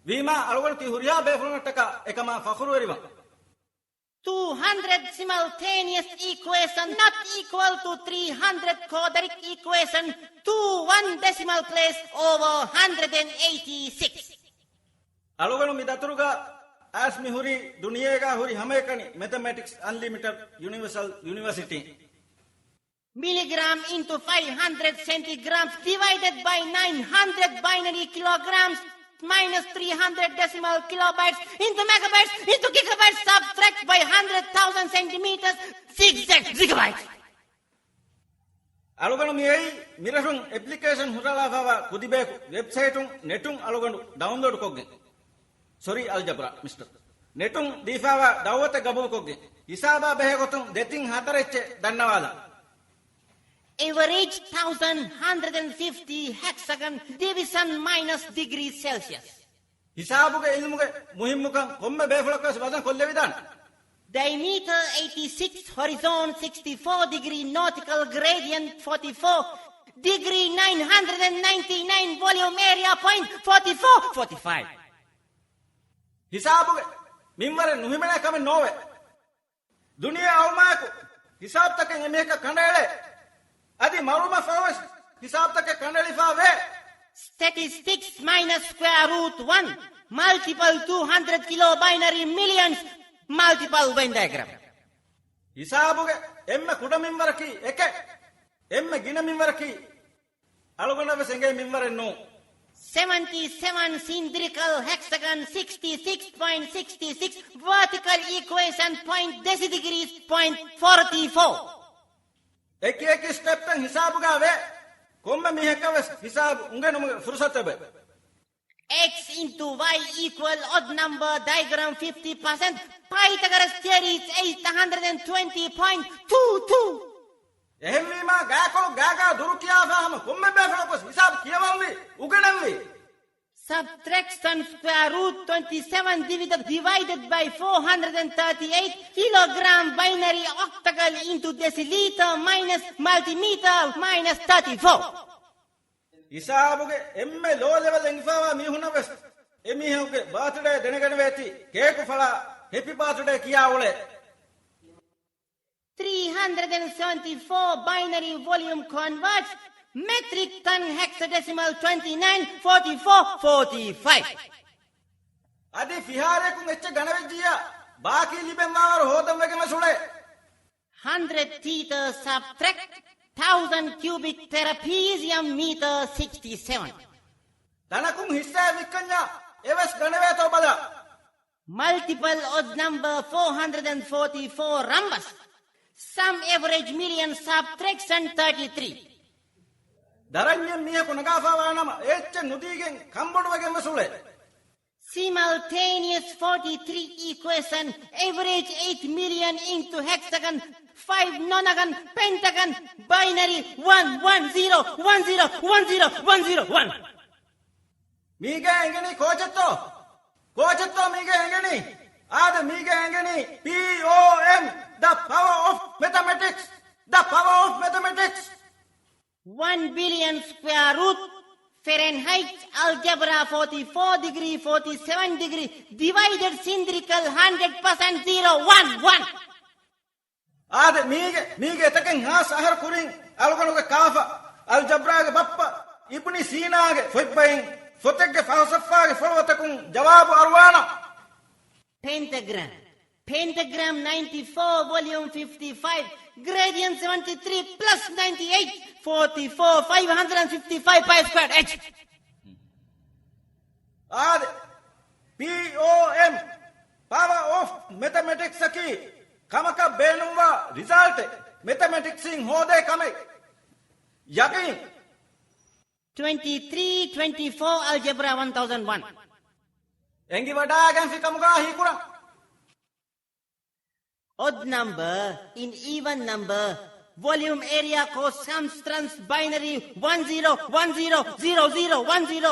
ވީމާ އަޅުގަނޑު ތި ހުރިހާ ބޭފުޅުންނަށްޓަކާ އެކަމާ ފަޚުރުވެރިވަން. Two hundred simultaneous equation not equal to three hundred quadratic equation to one decimal place over hundred and eighty six. އަޅުގަނޑު މި ދަތުރުގަ އައިސް މި ހުރީ ދުނިޔޭގަ ހުރި ހަމައެކަނި މެތަމެޓިކްސް އަންލިމިޓެޑް ޔުނިވަރސަލް ޔުނިވަރސިޓީ. Milligram into five hundred centigrams divided by nine hundred binary kilograms minus three hundred decimal kilobytes into megabytes into gigabytes subtract by hundred thousand centimeters zigzag gigabytes. އަޅުގަނޑު މިއައީ މިރަށުން އެޕްލިކޭޝަން ހުށަހަޅާފައިވާ ކުދިބަޔަކު ވެބްސައިޓުން ނެޓުން އަޅުގަނޑު ޑައުންލޯޑްކޮށްގެން. ސޮރީ އަލްޖަބްރާ މިސްޓަރ. ނެޓުން ދީފާވާ ދައުވަތެއް ގަބޫލުކޮށްގެން ހިސާބާ ބެހޭގޮތުން ދެތިން ހަތަރެއްޗެއް ދަންނަވާލަން. Average thousand hundred and fifty hexagon division minus degree Celsius. ހިސާބުގެ އިލްމުގެ މުހިއްމުކަން ކޮންމެ ބޭފުޅަކުވެސް ވަޒަން ކޮށްލެވިދާނެ. Diameter eighty six, horizon sixty four degree, nautical gradient forty four degree, nine hundred and ninety nine, volume area point forty four forty five. ހިސާބުގެ މިންވަރެއް ނުހިމެނޭ ކަމެއް ނޯވޭ. ދުނިޔެ އައުމާއެކު ހިސާބުތަކެއް އެމީހަކަށް ކަނޑައެޅޭ. އަދި މަރުމަށްފަހުވެސް ހިސާބުތަކެއް ކަނޑައެޅިފާވޭ. Statistics minus square root one multiple two hundred kilo binary millions multiple Venn diagram. ހިސާބުގެ އެންމެ ކުޑަ މިންވަރަކީ އެކެއް. އެންމެ ގިނަ މިންވަރަކީ އަޅުގަނޑަށް ވެސް އެނގޭ މިންވަރެއް ނޫން. Seventy seven cylindrical hexagon sixty six point sixty six vertical equation point degrees point forty four. އެކި އެކި ސްޓެޕްތައް ހިސާބުގަ ވޭ. ކޮންމެ މީހަކަށް ވެސް ހިސާބު އުނގެނުމުގެ ފުރުސަތު އެބަ. X into y equal odd number diagram fifty percent. Pythagoras theory is eight hundred and twenty point two two. އެހެންވީމާ، ގާކޮޅު ގާގާ ދުރު ކިޔާފާ ހަމަ ކޮންމެ ބޭފުޅަކުވެސް ހިސާބު ކިޔަވަންވީ، އުގެނެންވީ. Subtraction square root twenty seven divided, divided by four hundred and thirty eight kilogram binary octagon into deciliter minus multimeter minus thirty four. ހިސާބުގެ އެންމެ ލޯ ލެވެލް އެނގިފާވާ މީހުންނަށް ވެސް އެމީހުންގެ ބާތުޑޭ ދެނެގަނެވޭތީ، ކޭކު ފަޅާ ހެޕި ބާތުޑޭ ކިޔާ އުޅޭ. Three hundred and seventy four binary volume converts metric ton hexadecimal twenty nine forty four forty five. އަދި ފިހާރަޔަކުން އެއްޗެއް ގަނެވެއްޖިއްޔާ، ބާކީ ލިބެންވާވަރު ހޯދަން ވެގެން ވެސް އުޅޭ. Hundred theta subtract thousand cubic trapezium meter sixty seven. ތަނަކުން ހިއްސާ ވިއްކަންޏާ އެވެސް ގަނެވޭތޯ ބަލާ. Multiple odd number four hundred and forty four rhombus. Sum average million subtraction thirty three. ދަރަންޏެއް މީހަކު ނަގާފާވާނަމަ އެއްޗެއް ނުދީގެން ކަންބޮޑުވެގެން ވެސް އުޅޭ. Simultaneous forty three equation, average eight million into hexagon, five nonagon, pentagon, binary one one zero one zero one zero one zero one. މީގެ އެނގެނީ ކޯޗެއްތޯ؟ ކޯޗެއްތޯ މީގެ އެނގެނީ؟ އާދެ، މީގެ އެނގެނީ P O M, the power of mathematics, the power of mathematics. One billion square root Fahrenheit, algebra forty four degree, forty seven degree, divided cylindrical hundred percent zero one one. އާދެ، މީގެ، މީގެ އެތަކެއް ހާސް އަހަރު ކުރިން އަޅުގަނޑުގެ ކާފަ، އަލްޖަބްރާގެ ބައްޕަ، އިބްނި ސީނާގެ ފޮތްބައިން، ފޮތެއްގެ ފަލްސަފާގެ ފޮޅުވަތަކުން ޖަވާބު އަރުވާނަން. Pentagram. Pentagram ninety four, volume fifty five, gradient seventy three plus ninety eight, forty four, five hundred and fifty five pi squared H. އާދެ، P O M، power of mathematics އަކީ ކަމަކަށް ބޭނުންވާ ރިޒަލްޓެއް މެތަމެޓިކްސް އިން ހޯދޭ ކަމެއް. ޔަގީން. Twenty three twenty four, algebra one thousand one. އެނގިވަޑާގެންފި ކަމުގަ ހީކުރަން. Odd number in even number, volume area cosecamstrans binary one zero one zero zero zero one zero.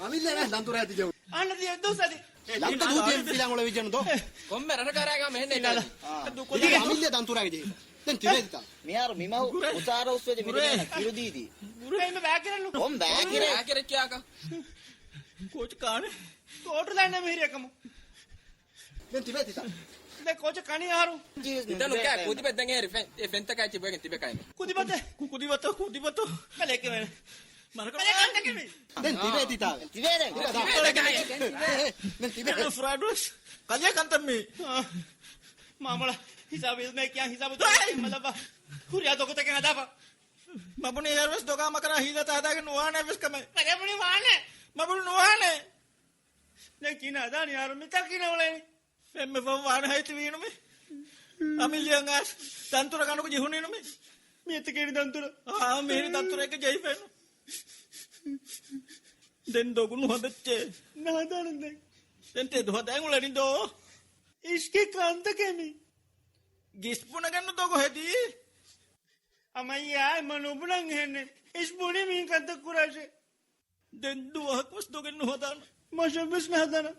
އަމިއްލަ ދަންތުރާ ތިޖެހުން. އަންނަ ދިޔަ ދުސަދި. ލަންތަ ދޫތި ފިލާނގުޅެ ވިޖެނު ދޯ. ކޮންމެ ރަނަކާރާގާ މެހެންނޭ ތާ. ދުކުދި އަމިއްލަ ދަންތުރާގެ ޖެހި. ދެން ތިބޭތިތާ. މިހާރު މިމަހު އުސާރަ އުސްވެދި މިރިނގެން ކިރުދީދީ. ކުރޭ އިމެ ބާކިރަންނު. ކޮން ބާކިރެއް؟ ބާކިރެއް ކިޔާކަ؟ ކޯޗް ކާނެ. ކޯޓު ދާންނަ މިހިރި އެކަމު. ދެން ތިބޭތިތާ. ދެ ކޯޗަށް ކަނި އަހަރު. ހިތަނު ކާ ކުދިބަ ދެން އޭރި ފެން، އެ ފެންތަކާ އެއްޗެއް ބޮއެގެން ތިބެ ކައިމެ. ކުދިބަތެ. ކު-، ކުދިބަތަ، ކުދިބަތަ. ކަލެކެ މެ. މަރަކަ ކަލެ ކަންތަކެ މި. ދެން ތިބޭތިތާ. ތިބޭ ދެން. ތިބޭ ދެން. ދެން ތިބޭ. ފްރާޑް ވެސް. ކަލެ ކަންތަ މި. މާމޮޅަ، ހިސާބު މެ ކިޔާ ހިސާބު ދޯ. މަލަބަ. ހުރިހާ ދޮގުތަކެއް ހަދާފަ. މަބުނި އޭރުވެސް ދޮގާ މަކަރާ ހީލަތައް ހަދާގެން ނުވާނެ ވެސް ކަމެއް. މަގޭ ބުނި ވާނެ. މަބުނި ނުވާނެ. ދެން ކިނާ ދާނީ އާރު މިތާ ކިނާ އުޅޭނީ. ފެންމެ ފަހު ވާނެ ހައިތި ވީނުމެ. އަމިއްލިއަށް އައިސް ދަންތުރަ ކަނުކު ޖެހުނީނުމެ. މި އެތަކެއް ދަންތުރަ. އާ، މިހިރި ދަންތުރައެއްގެ ޖެހިފައެއްނު. ދެން ދޮގު ނުހަދައްޗޭ. ނަހަދާނަން ދެން. ދެން ތެދު ހަދައިން އުޅެނީ ދޯ. އިޝްކި ކަންތަކެއް މި. ގިސް ބުނެގެންނު ދޮގު ހެދީ. އަމައްޔާ އެމަ ނުބުނަން ހެންނެ. އިޝް ބުނި މީ ކަންތައް ކުރާށޭ. ދެން ދުވަހަކުވެސް ދޮގެއް ނުހަދާނަ. މަށަށްވެސް ނަހަދާނަ.